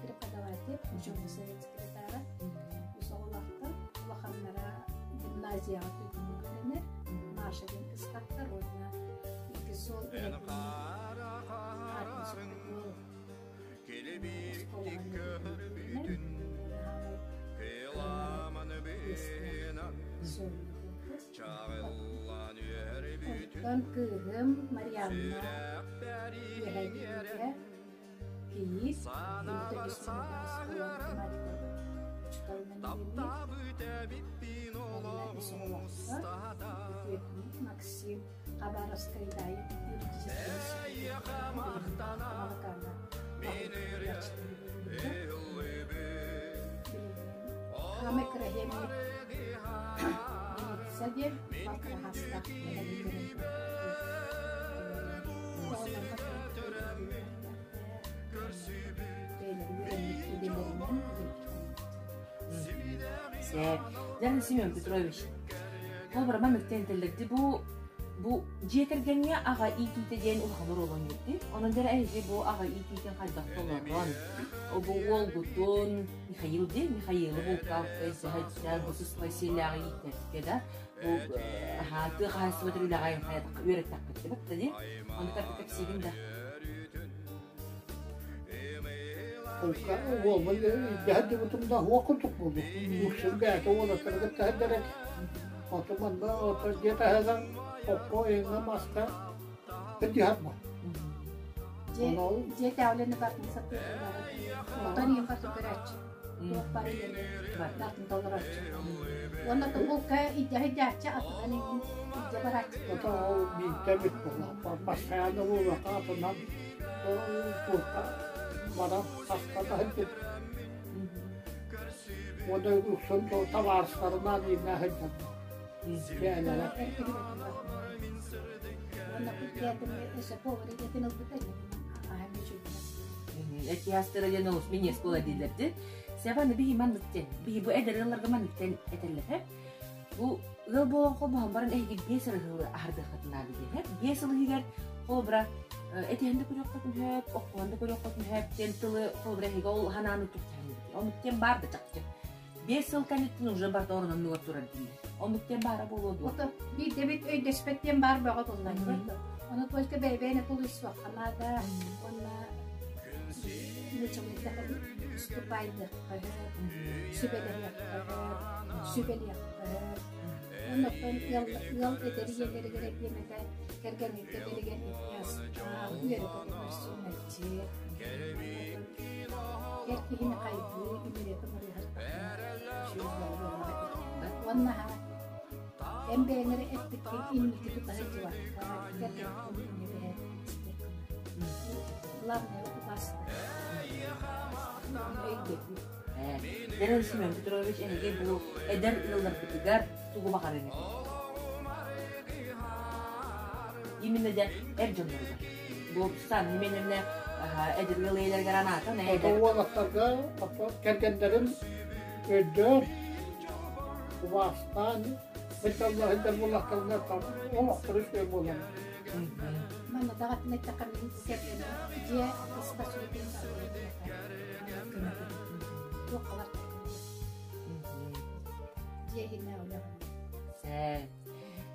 преподаватель, учебный совет секретара. Үс оҕолоохтор, улаханнара гимназияҕа туйгуннук үөрэнэр, Маша диэн кыстахтар уонна икки суол аатын сүкпүт уол Оттон кыыһым Марианна Үөһээ Бүлүүгэ кийиит, төрдүс оскуола математика учууталынан үлэлиир. Уонна үс оҕолоохтор. Үтүөтүн Максим Хабаровскайдааҕы юридическай институт Хаамай кыраһыаммыт милиция диэн балкыраһаастаах Сэр. Дьэ, Семен Петрович, Холобура, маннык тэнтэллэрди бу бу дьиэ кэргэҥҥэ аҕа иитиитэ диэн улахан оруолу оонньуурдуу. Онон дьэ эһиги бу аҕа иитиитин хайдах толорон, бу уолгутун Михаил диэн Михаилы булкааппай сыһайда бу сыспай сиэлээҕи ииттэргэ да бу аһаа тыа хаһаайыстыбатын үлэҕэ үөрэттэххит да дии. Ону кытта кэпсиигин да. Уолбун илдьэһэр дьыбытым да уох курдук буолуо. Үксүн бэйэтэ уолаттары кытта сылдьар этэ. Ото манна ото дьиэ таһыгар окко эҥҥэ маска сылдьыһар буол. Дьиэ тээвлэни бартын сатыыллара. Отон ийэхэ көрөөччү. Туох бары үлэни бартын толорооччу. Уонна тубулка илдьэ атынан иҥин илдьэ барааччы. Ото ол биирдэ эбит буолла. Бастайааны буолуохха атынан туохха баран хаста да сылдьыбыт. Уонна үксүн табаарыстарынаан ииннэ сылдьар. Бэйэлэрэ. Уонна өссө повар идэтин ылбыта Этиһастара диэн олус миниэс буола дииллэрди. Севаны биһи маннык диэн, биһи бу эдэр ыалларга маннык диэн этэллэр. Бу ыал буолан холбоһон баран эһиги биэс ырыһылы аһардыаххытын наада диэн. Биэс сыл иһигэр холобура этиһэн да көрүөххүтүн сөп, оккуһан да көрүөххүтүн сөп диэн тылы холобура эһиги ол ханааны туттаһын. Оннук диэн баар да чахчы. Биэс сыл кэнниттэн уже барда орун оннугар турар дииллэр. Оннук диэн баара буолуо дуо? Ото биирдэбит өйдөспөт диэн баар бөҕө буллар. Ону только бэйбэйне тулуйсуохха наада. Уонна уступайдыахха сүбэлэһиэххэ сүбэлиэххэ Оннуттан ыал ыал эдэр ийэлэригэр этиэм этэ, кэргэҥҥиттэригэр итиэстаах, үөрэ-көтө көрсүмэччи, эр киһини хайгыы, имириэтэ Уонна эн бэйэҥ эппиккин инники тута сылдьыбакка, кэргэҥҥин иннибэһэ Главное убаастыыр. Өйдөбүл. Дэрэн Семен Петрович эһиги бу эдэр ыалларбытыгар тугу баҕарыҥ Именно дьэ эр дьонноругар. Бу сан именно эдэр ыал ийэлэригэр анаатан эдэр уолаттарга кэргэннэрин өйдөөн убаастаан сылдьаллар буоллахтарына олохтору үчүгэй буолар. Манна даҕатын эттэххэ мин кэргэним дьиэ ис-тас үлэтин туох Дьиэ иһинээҕи үлэҕэ.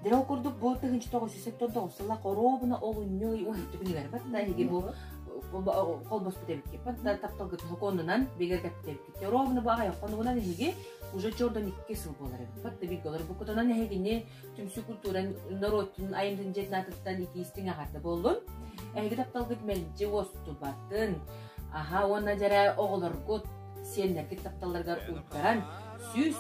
Дьэ ол курдук бу 1979 сылла хоруобуна олунньу уһутту күнүгэр бат да эһиги бу холбоспут эбиккит бат да тапталгыт сокуонунан бигэргэппит эбиккит ровно бу аҕай хонугунан эһиги уже чордон икки сыл буолар эбит бат да бииргэ олорбуккутунан эһигини түмсүү культуран норуотун айымньытын дьиэтин аатыттан итиистиҥ аҕарда буоллун эһиги тапталгыт мэлдьи уостубатын аха уонна дьэрэ оҕолоргут сиэннэргит тапталларыгар уйдаран сүүс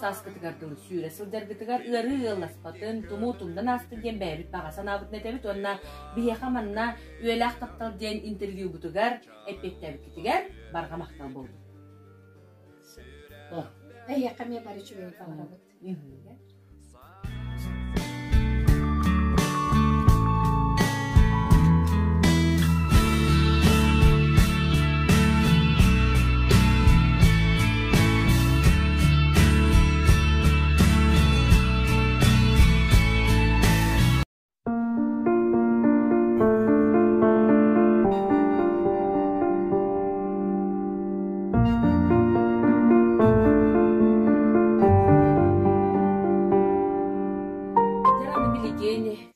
сааскытыгар дылы сүүрэ сылдьаргытыгар ыарыы ыалласпатын, тумуу тумнан аастын диэн бэйэбит баҕа санаабытын этэбит уонна биһиэхэ манна Үйэлээх таптал диэн интервьюбутугар эппиэттээбиккитигэр барҕа махтал буоллун. Эһиэхэ эмиэ бары үчүгэйи баҕарабыт. Аны билигин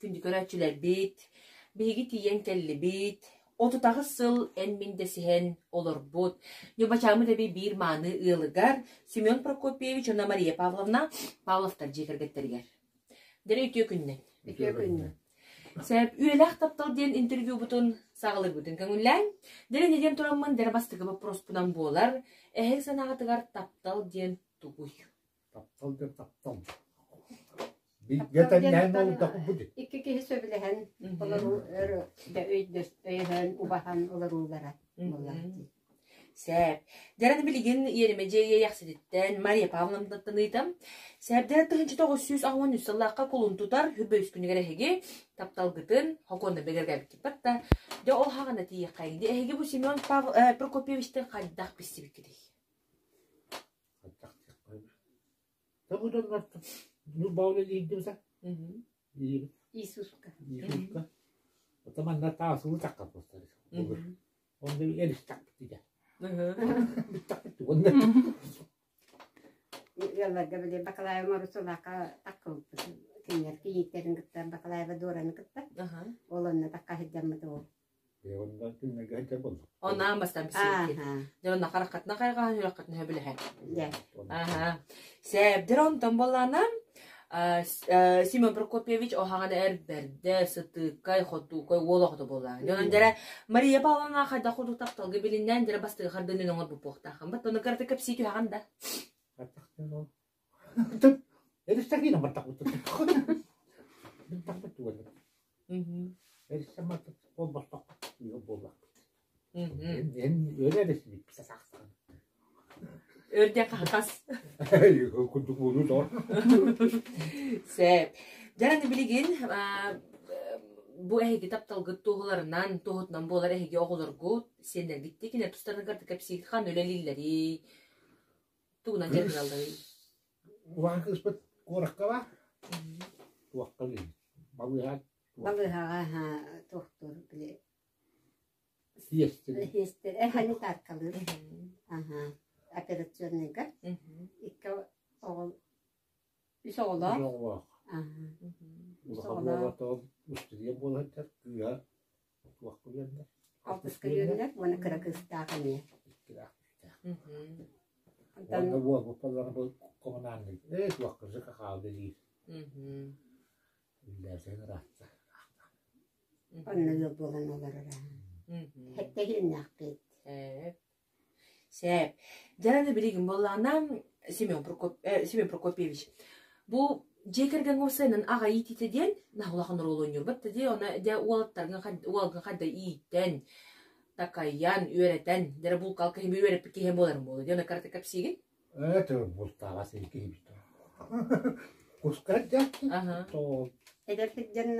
күндү көрөөччүлэрбит, биһиги тиийэн кэллибит, 38 сыл эн-мин дэсиһэн олорбут Ньурбачааммыт эбии биир мааны ыалыгар Семен Прокопьевич уонна Мария Павловна Павловтар дьиэ кэргэттэригэр. Дэрэ үтүө күннэн. Үтүө күннэн. Сэп, үйэлээх таптал диэн интервьюбутун саҕалыырбытын көҥүллээн, дэрэ диэн тураммын дэрэ бастакы боппуруоспунан буолар, эһиги санааҕытыгар таптал диэн тугуй? Таптал диэн таптал. Бииргэ тэҥнэһэн олордохпут. Икки киһи сөбүлэһэн олоруу өр өйдөһөн, убаһан олоруулара буолар дии. Сээп. Дьэрэн билигин иэримэ дьиэ иэйэхсититтэн Мария Павловнаттан ыйтам. Сээпдэр 1983 сыллаахха кулун тутар үс күнүгэр эһиги тапталгытын хокуонна бигэргээбиккит да дьэ ол хаҕана тиийиэххэйиҥ. Эһиги бу Семен Пав Прокопьевичтан хайдах билсибиккитий? Хайдах Иисуска. Иисуска. Оттон манна таасылы таккаппыттар. Онно элистакпыт Бүттакпыт уонна Ыалларга били Бакалаева Марусалака таккылбыт. Кинилэр кийииттэрин кытта Бакалаева Дораны кытта. Ол онно такка сылдьаммыт ол. Оннаан бастаан билсибиккит. Дьэ онно хараххытына хайҕаһан сүрэххитин сөбүлэһэн. Аха. Сээбдэр онтон буоллаана Семен Прокопьевич оһаҕана эр бэрдэ, сытыыккай, хотуукай уол оҕото буоллаҕа. Дьонун дьэрэ Мария Павловна хайдах курдук тапталга билиннээн дьэрэ бастыгы хардыынын оҥорбут буохтааххын. Бат ону кырата кэпсии түһэҕин да. Өрден хахас. Сеп. Дьараны билигин бу эһиги тапталгыт туоһуларынан, туоһутунан буолар эһиги оҕолоргут, сиэннэргит кинилэр тустарыгар кэпсиир хан үлэлииллэрий, тугунан дьарыгыралларый? Улахан кыыспыт куоракка баар. Туохха балыыһа Балыыһаҕа туохтуур били Сиэстэрэ. Сиэстэрэ санитаркалыыр. Аха. Операционныйга. Икки оҕо үс оҕолоох. Үс оҕолоох. Аха. Үс Улахан оҕолоох. уола тоҕо устудьуон буола сылдьар, кыыһа туохха үөрэнэр? Алтыска үөрэнэр уонна кыра кыыстаах эмиэ. Иккилээх үстээх. Уонна уолбут буоллаҕына бу коммунальный ээ туохха ЖКХ диир. Үллээсэҥ ыраатта. Онно ыал буолан олороро. Хэттэ Ээ. Сээп. Дьэ, билигин буоллаҕына Семен Прокоп Семен Прокопьевич бу дьиэ кэргэҥҥэ уопсайынан аҕа иитиитэ диэн наһаа улахан оруолу оонньуурбат да дии оны дьэ уолаттаргын уолгун хайда ииттэн такайан үөрэтэн дьэ булкал киһи үөрэппит киһи буоларым буолуо дии оны кырата кэпсиигин. Это бултаабас киһибит. Кускар дьахты. Эдэр сылдьан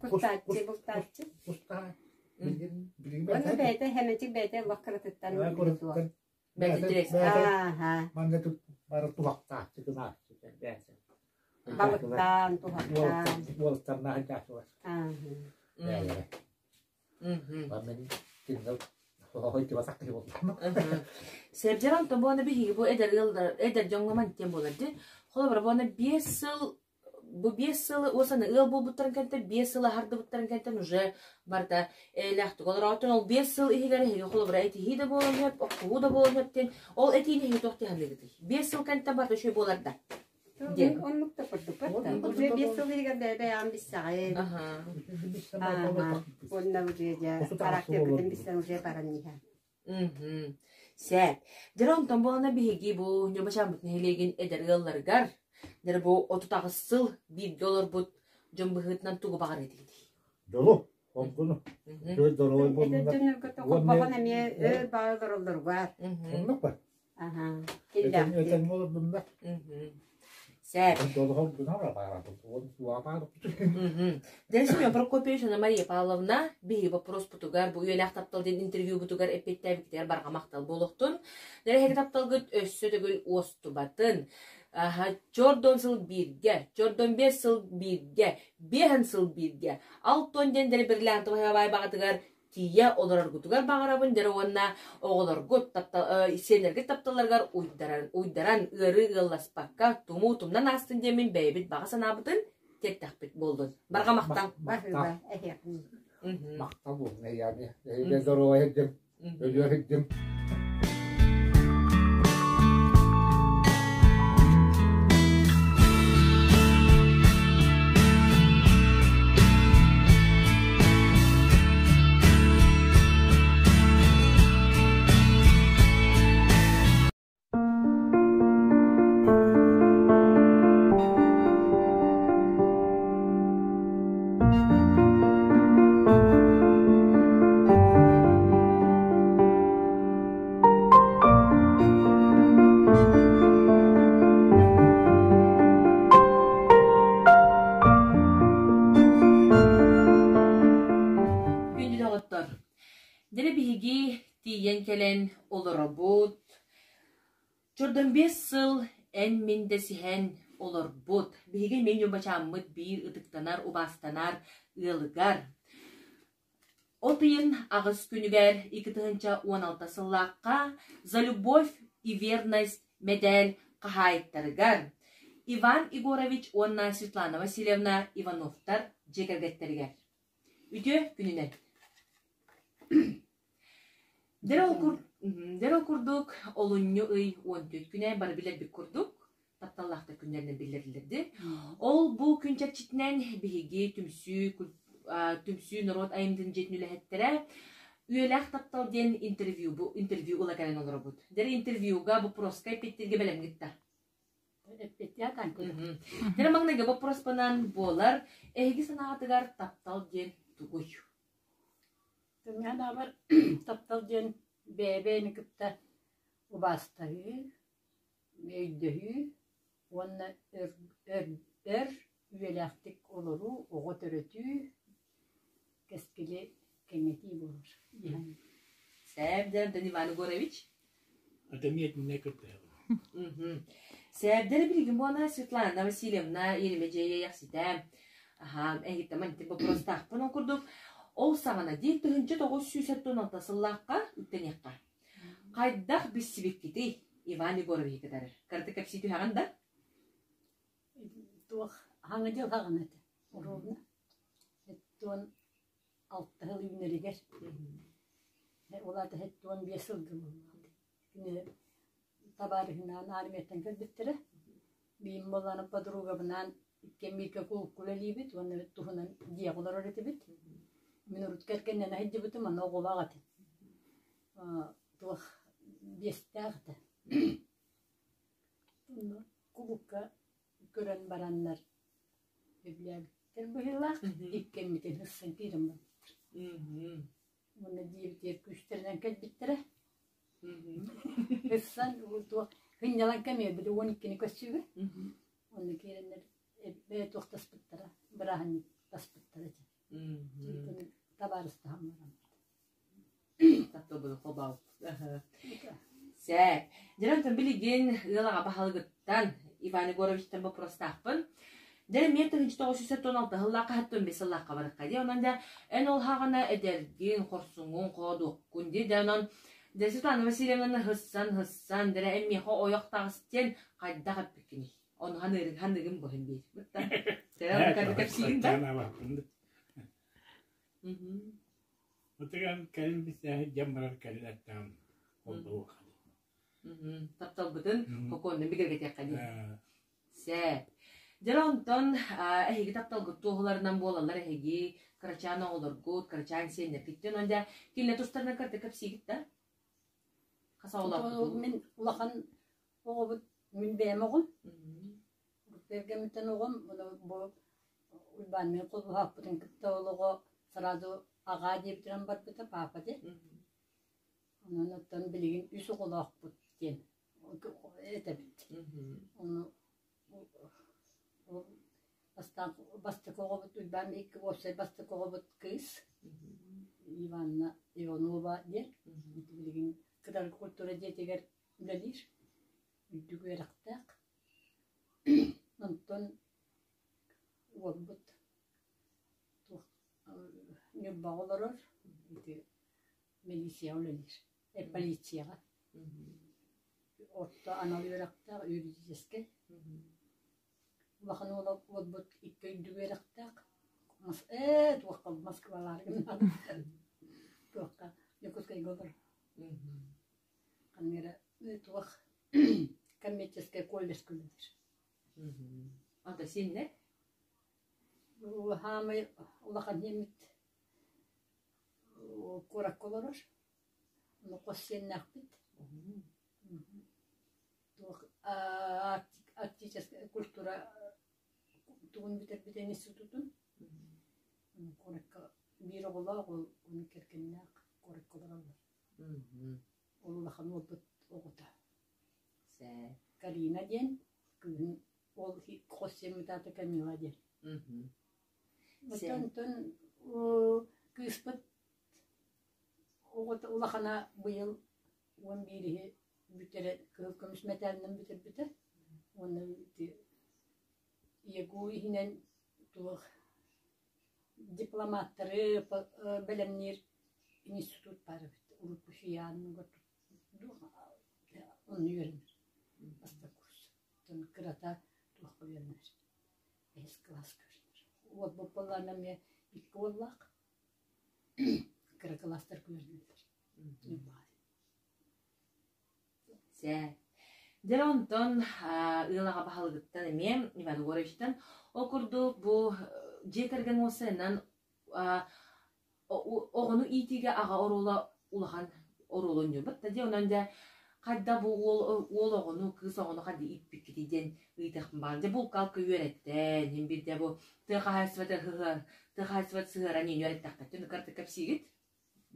кустааччы, бултааччы. Кустаа. Уонна бэйэтэ хэмэчик бэйэтэ олох кыратыттан Бэйэтэ манна тут бары туһахтааччы гынааччы бэйэтэ. Балыктаан, туһахтаан. Уолаттарнаах дьаачылар. Бэйэлэрэ. Сэрдьэр Антон буона биһиги бу эдэр ыаллар эдэр дьоҥҥо мантиэн буолар дии. Холобура буона 5 сыл бу 5 сыл уосаны ыал буолбуттарын кэнтэн 5 сыл аһардыбыттарын кэнтэн уже барыта ээлээхтик олороотун ол 5 сыл иһигэр эһиги холобура этиһии да буолан сөп, охсуһуу да буолан сөп диэн ол этиини эһиги туох дии 5 сыл кэнтэн барыта үчүгэй буолар да диэн. Оннук да курдук да. Уже 5 сыл иһигэр бэйэ-бэйэҕин билсэҕин. Уонна уже дьэ характербытын билсэн уже баран иһэн. Сээт. Дьэ онтон буолана биһиги бу Ньурбачааммыт нэһилиэгин эдэр ыалларыгар дьэ бу 38 сыл бииргэ олорбут дьон быһыытынан тугу баҕарар этигитий? Дьолу, холкуну, үчүгэй доруобай Эдэр буоллуннар. дьоннорго холбоһон эмиэ өр баҕа олороллоругар. Оннук ба. Аха. Этэҥҥэ олордуннар. Сээт. Дьэ, Семен Прокопьевич уонна Мария Павловна биһиги боппуруоспутугар бу үйэлээх таптал диэн интервьюбутугар эппиэттээбиккитигэр барҕа махтал буолуохтун. Эһиги тапталгыт өссө төгүл уостубатын. Чордон сыл бииргэ, чордон биэс сыл бииргэ, биэһэн сыл бииргэ, алтон диэн дэри баай баҕатыгар тиийэ олороргутугар баҕарабын дьэ уонна оҕолоргут сиэннэргит тапталларыгар уйдаран, уйдаран ыарыы ыалласпакка тумуу тумнан аастын диэммин бэйэбит баҕа санаабытын тиэртэхпит буоллун. Барҕа махтал. Махтал буолун эйиэхэ. Эйиэхэ здоровья дьым, өлүөр дьым. Күндү доҕоттор, дьэ биһиги тиийэн кэлэн олоробут. Чордон 5 сыл эн-мин дэсиһэн олорбут. Биһиги мин ньурбачааммыт биир ытыктанар, убаастанар ыалыгар. От ыйын аҕыс күнүгэр 2016 сыллаахха «За любовь и верность» мэдээл хаһаайыттарыгар Иван Егорович уонна Светлана Васильевна Ивановтар дьиэ кэргэттэригэр. Үтүө күнүнэн! Дьэ ол курдук олунньу ый 14 күнэ бары билэрбит курдук тапталлаахтар күннэринэн биллэриллэрди. Ол бу күн чэрчитинэн биһиги түмсүү түмсүү норуот айымньытын дьиэтин үлэһиттэрэ Үйэлээх таптал диэн интервью бу интервью ыла кэлэн олоробут. Дьэ интервьюга боппуруоска эппиэттииргэ бэлэмҥит да? Дьэ маҥнайгы боппуруоспанан буолар эһиги санаатыгар таптал диэн тугуй? Мин санаабар таптал диэн бэйэ-бэйэни кытта убаастаһыы, өйдөһүү уонна өр, өр, өр үйэлээхтик олоруу, оҕо төрөтүү, кэскили кэҥэтии буолар дии саныыбын. Сээбдэр Иван Егорович. Это миэтиннэ кырдыһабын. Сээбдэр билигин буона Светлана Васильевна Еремедьея яхситэ. Аха, эһиттэн маньтик боппуруостаахпын ол курдук. Ол саҕана дии 1976 сыллаахха үктэниэххэ. Хайдах билсибиккитий Иван Егоровиһы кытары? Кыраты кэпсии түһэҕин да? Туох хаҥа дьыл хаҕына этэ ровно Сэттион алта сыл үүнэригэр ол аата 75 сылга буоллаҕа Кини табаарыһынаан армияттан кэлбиттэрэ. Биим буоллаҕына подругабынаан иккиэн бииргэ кулукка үлэлиибит уонна туһунан дьиэҕэ олорор этибит. Мин урут кэргэннэнэ сылдьыбытым, аны оҕолоох этим. Туох биэстээх этэ. Онно кулукка көрөн бараннар сөбүлээбиттэр быһыылаах, иккиэммитин ыссан киирэн барбыттар. Уонна диэбитигэр күүстэринэн кэлбиттэрэ. Ыссан туох Сынньалаҥ кэмигэр били 12-ни көрсүүгэ. Онно киирэннэр бэйэ туохтаспыттара, бырааһынньыктаспыттара этэ. Табаарыстаһан баран. Тапталбыны холбообут. Сээп. Дьэ, онтон билигин ыал аҕа баһылыгыттан Иван Егоровичтан боппуруостаахпын. Дьэ, эмиэ 1916 сыллаах хаһыттан 5 сыллаахха барыахха дии. Онон дьэ, эн ол хаҕана эдэргин, хорсуҥҥун, хоодуоккун дии. Дьэ, онон дьэ, Светлана Васильевнаны һыссан-һыссан, дьэ, эн миэхэ ойох таҕыс диэн хайдах эппиккиний? Ону ханыырын ханыгын быһын биир. Кэпсиигин да? Ытыган кэлин бисээһи дьон барар кэллэртээн холбоһуохха Тапталбытын хокуоннун бигэргэтиэххэ дии. Сээп. Дьэ онтон эһиги тапталгыт туоһуларынан буолаллар эһиги кырачаан оҕолоргут, кырачаан сиэннэргиттэн онон дьэ кинилэр тустарынан кырдьык кэпсиигит да? Хас оҕолооххутуй? Мин улахан оҕобут мин бэйэм оҕом. Кэргэммиттэн оҕом бу Уйбаанныын холбоһоохпутун кытта ол оҕо сразу аҕаа диэбитинэн барбыта, папа диэн. Онон оттон билигин үс оҕолоохпут диэн этэбит. Ону бастаан бастакы оҕобут Уйбаан икки уопсай бастакы оҕобут кыыс Иванна Иванова диэн. Билигин Кытары культура дьиэтигэр үлэлиир, үрдүк үөрэхтээх. Онтон уолбут туох Ньурбаҕа олорор, ити милицияҕа үлэлиир, полицияҕа. Орто анал үөрэхтээх, юридическэй. Улахан уола уолбут икки үрдүк үөрэхтээх. Ээ туохха Москвалаары гыннаҕа туохха Дьокуускайга олорор. Ханна эрэ туох коммерческай колледж үлэлиир. Ата сиэннэр? Хаамай улахан сиэммит куоракка олорор. Ону хос сиэннээхпит. Туох арктическая культура тугун бүтэрбитэ институтун. Куоракка биир оҕолоох, ол ону кэргэннээх куоракка олороллор. Ол улахан уолбут оҕото. Карина диэн кыыһын ол хос сиэммит аата Камила диэн. Онтон кыыспыт оҕото улахана быйыл 11-иһи бүтэрэ кыһыл көмүс мэтээлинэн бүтэрбитэ. Уонна ити ЕГУ иһинэн туох дипломаттары бэлэмниир институт баар эбит. Урут Уфиянныгар онно үөрэнэр. Бастакы курс. Оттон кырата туохха үөрэнэр. Бэһис кылааска үөрэнэр. Уолбут буоллаҕына эмиэ икки уоллаах. Кыра кылаастарга үөрэнэллэр. Сээ. Дьэ онтон ыал аҕа баһылыгыттан эмиэ Иван Егоровичтан ол курдук бу дьиэ кэргэн уопсайынан оҕону иитиигэ аҕа оруола улахан оруолу оонньуурбут да дии онон дьэ хайда бу уол уол оҕону кыыс оҕону хайда ииппиккитий диэн ыйытыахпын баҕарабын дьэ булка-алка үөрэттэн иһин биирдэ бу тыа хаһаайыстыбата тыа хаһаайыстыбата сыһыаран иһин үөрэттэххит кырдык кэпсиигит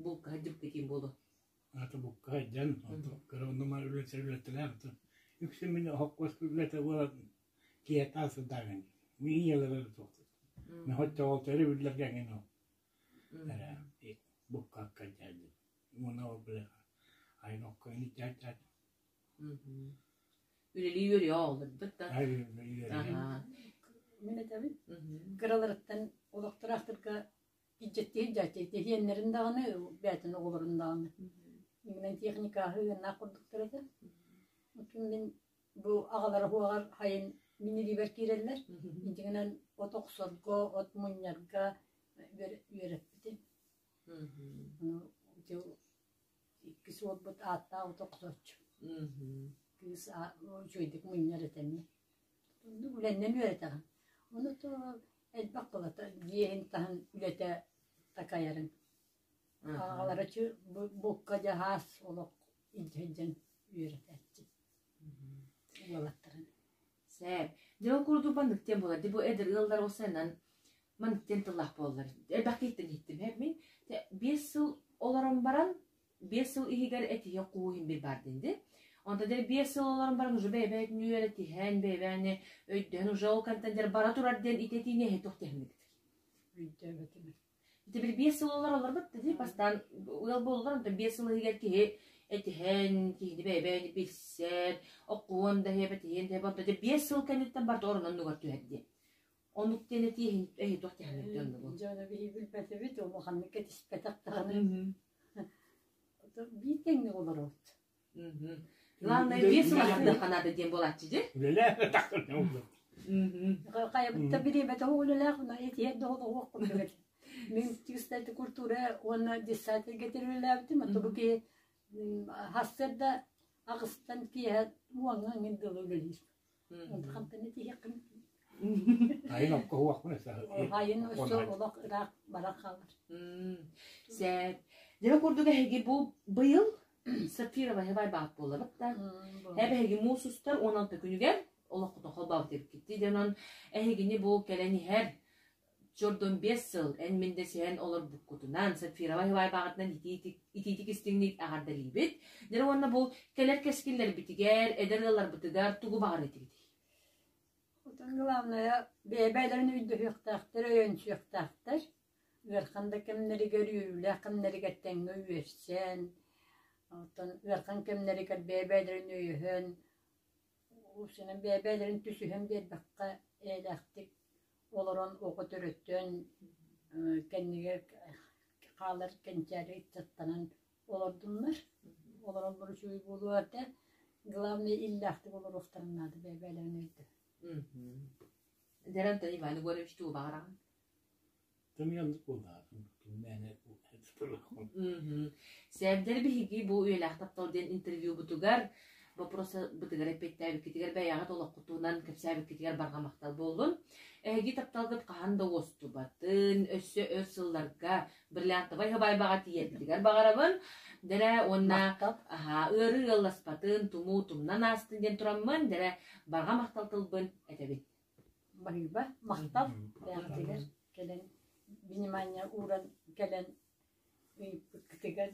булка сылдьыбыккытын буолуо Ата букка сылдьан, кыра онно-манна үлэтэ үлэтэлээх үксүн мин оһоххос үлэтэ буолан киһиэхэ сылдьаҕын. Мин ийэлэрэ да суохтар. Мин хотчоҕолтору биллэргэ эҥин ол. Эрэ букка аккайдаадым. Уонна ол бile айын окко ини дьаат Үлэлии үөрүйэ оҕолорбут да. Мин этэбин, кыраларыттан олохтоохторго Илдьэттиһин дьаачча иһиэннэрин даҕаны, бэйэтин оҕолорун даҕаны. Иҥнэн техникаһы ыаннаах курдуктар этэ. Оттон мин бу аҕалара уһуоҕар хайын мин илиибэр киирэллэр. Дьиҥинэн от охсорго, от мунньарга үөрэппитим. Ону ити иккис уолбут ааттаах от охсооччу. Кыыс үчүгэйдик мунньар этэ эмиэ. Оннук үлэннэн үөрэтэҕин. Ону то элбэх буолата дьиэ иһин таһын үлэтэ такайарын. Аҕалара букка дьаһаас олох илдьэ сылдьан үөрэтээччи уолаттарын. Сээп. Дьэ ол курдук маннык диэн буолар. Дьэ бу эдэр ыаллар осанан маннык диэн тыллаах буолаллар. Элбэх киһиттэн иһиттим. Мин 5 сыл олорон баран 5 сыл иһигэр этиһэ кууһун бир бар динди. Онтон дьэ биэс сыл олорон баран уже бэйэ-бэйэтин үөрэтиһэн, бэйэ-бэйэни өйдөөн уже ол кэнтэн дьэ бара турар диэн итэтиини эһи туох тэһиммит. Өйдөөбөтүм. Ити били биэс сыл олор олорбут дии бастаан ыал буоллар онтон биэс сыл иһигэр киһи этиһэн, киһини бэйэ-бэйэни билсэр, оккуон да иһэбэтиһиэн да онтон дьэ биэс сыл кэнниттэн барыта орунан нугар түһэр диэн. Оннук диэн этии эһи туох тэһиммит оннугу. Дьоно биһи билбэтибит, улаханнык кэтиспэтэх даҕаны. Биир тэҥник олоробут. Главное, биэс сыл ахтыахха наада диэн буолааччы дии. Үлэлээх тахсар Хайабытта бириэмэтэ үлэлээх уна этиһэр да олоҕуох курдук этэ. Мин кстати культура уонна десятыйга үлэлээбитим, а то бу киһи хассыарда аҕыстан киэһэ уоҥҥа иҥин дылы үлэлиир. Хантан этиһиэххин Айын окко хуахпын Айын өссө олох ыраах баран хаалар. Сээп. Дьэ курдук эһиги бу быйыл Сапфирова хебай баат буоллабыт да. Эб эһиги муус устар 16 күнүгэр олоххутун холбообут эбиккит. Дьэ онон эһигини бу кэлэн иһэр чордон биэс сыл эн мин дэсиһэн олорбуккутунан Сапфирова хебай баҕатынан итиитик истиҥник эҕэрдэлиибит. Дьэ уонна бу кэлэр кэскиллэрбитигэр, эдэр ыалларбытыгар тугу баҕар этигитий? Отон главное бэйэ-бэйэлэрин өйдөһүөхтээхтэр, өйөнсүөхтээхтэр. Ыарахан да кэмнэригэр, үөрүүлээх кэмнэригэр тэҥҥэ үөрсэн, оттон ыарахан кэмнэригэр бэйэ-бэйэлэрин өйөһөн, уопсайынан бэйэ-бэйэлэрин түсүһэн биэрбэххэ эйэлээхтик олорон оҕо төрөтөн, кэннигэр хаалар кэнчээри ыччаттанан олордуннар. Олороллор үчүгэй буолуо этэ. Главное иллээхтик олоруохтарын наада бэйэ-бэйэлэрин өйдөөн. Дэр Антон Иван Егорович тугу баҕараҕын? Сэрдэр биһиги бу үйэлээх таптал диэн интервьюбутугар боппуруоспутугар эппиэттээбиккитигэр бэйэҕит олоххутунан кэпсээбиккитигэр барҕа махтал буоллун. Эһиги тапталгыт хаһан да уостубатын, өссө өр сылларга бриллиантовай һыбайбаҕа тиийэргитигэр баҕарабын. Дэрэ уонна ыарыы ыалласпатын, тумуу тумнан аастын диэн тураммын, дэрэ барҕа махтал тылбын этэбин. Баһыыба, махтал бэйэҕитигэр кэлэн внимание ууран кэлэн ыйыппыккытыгар.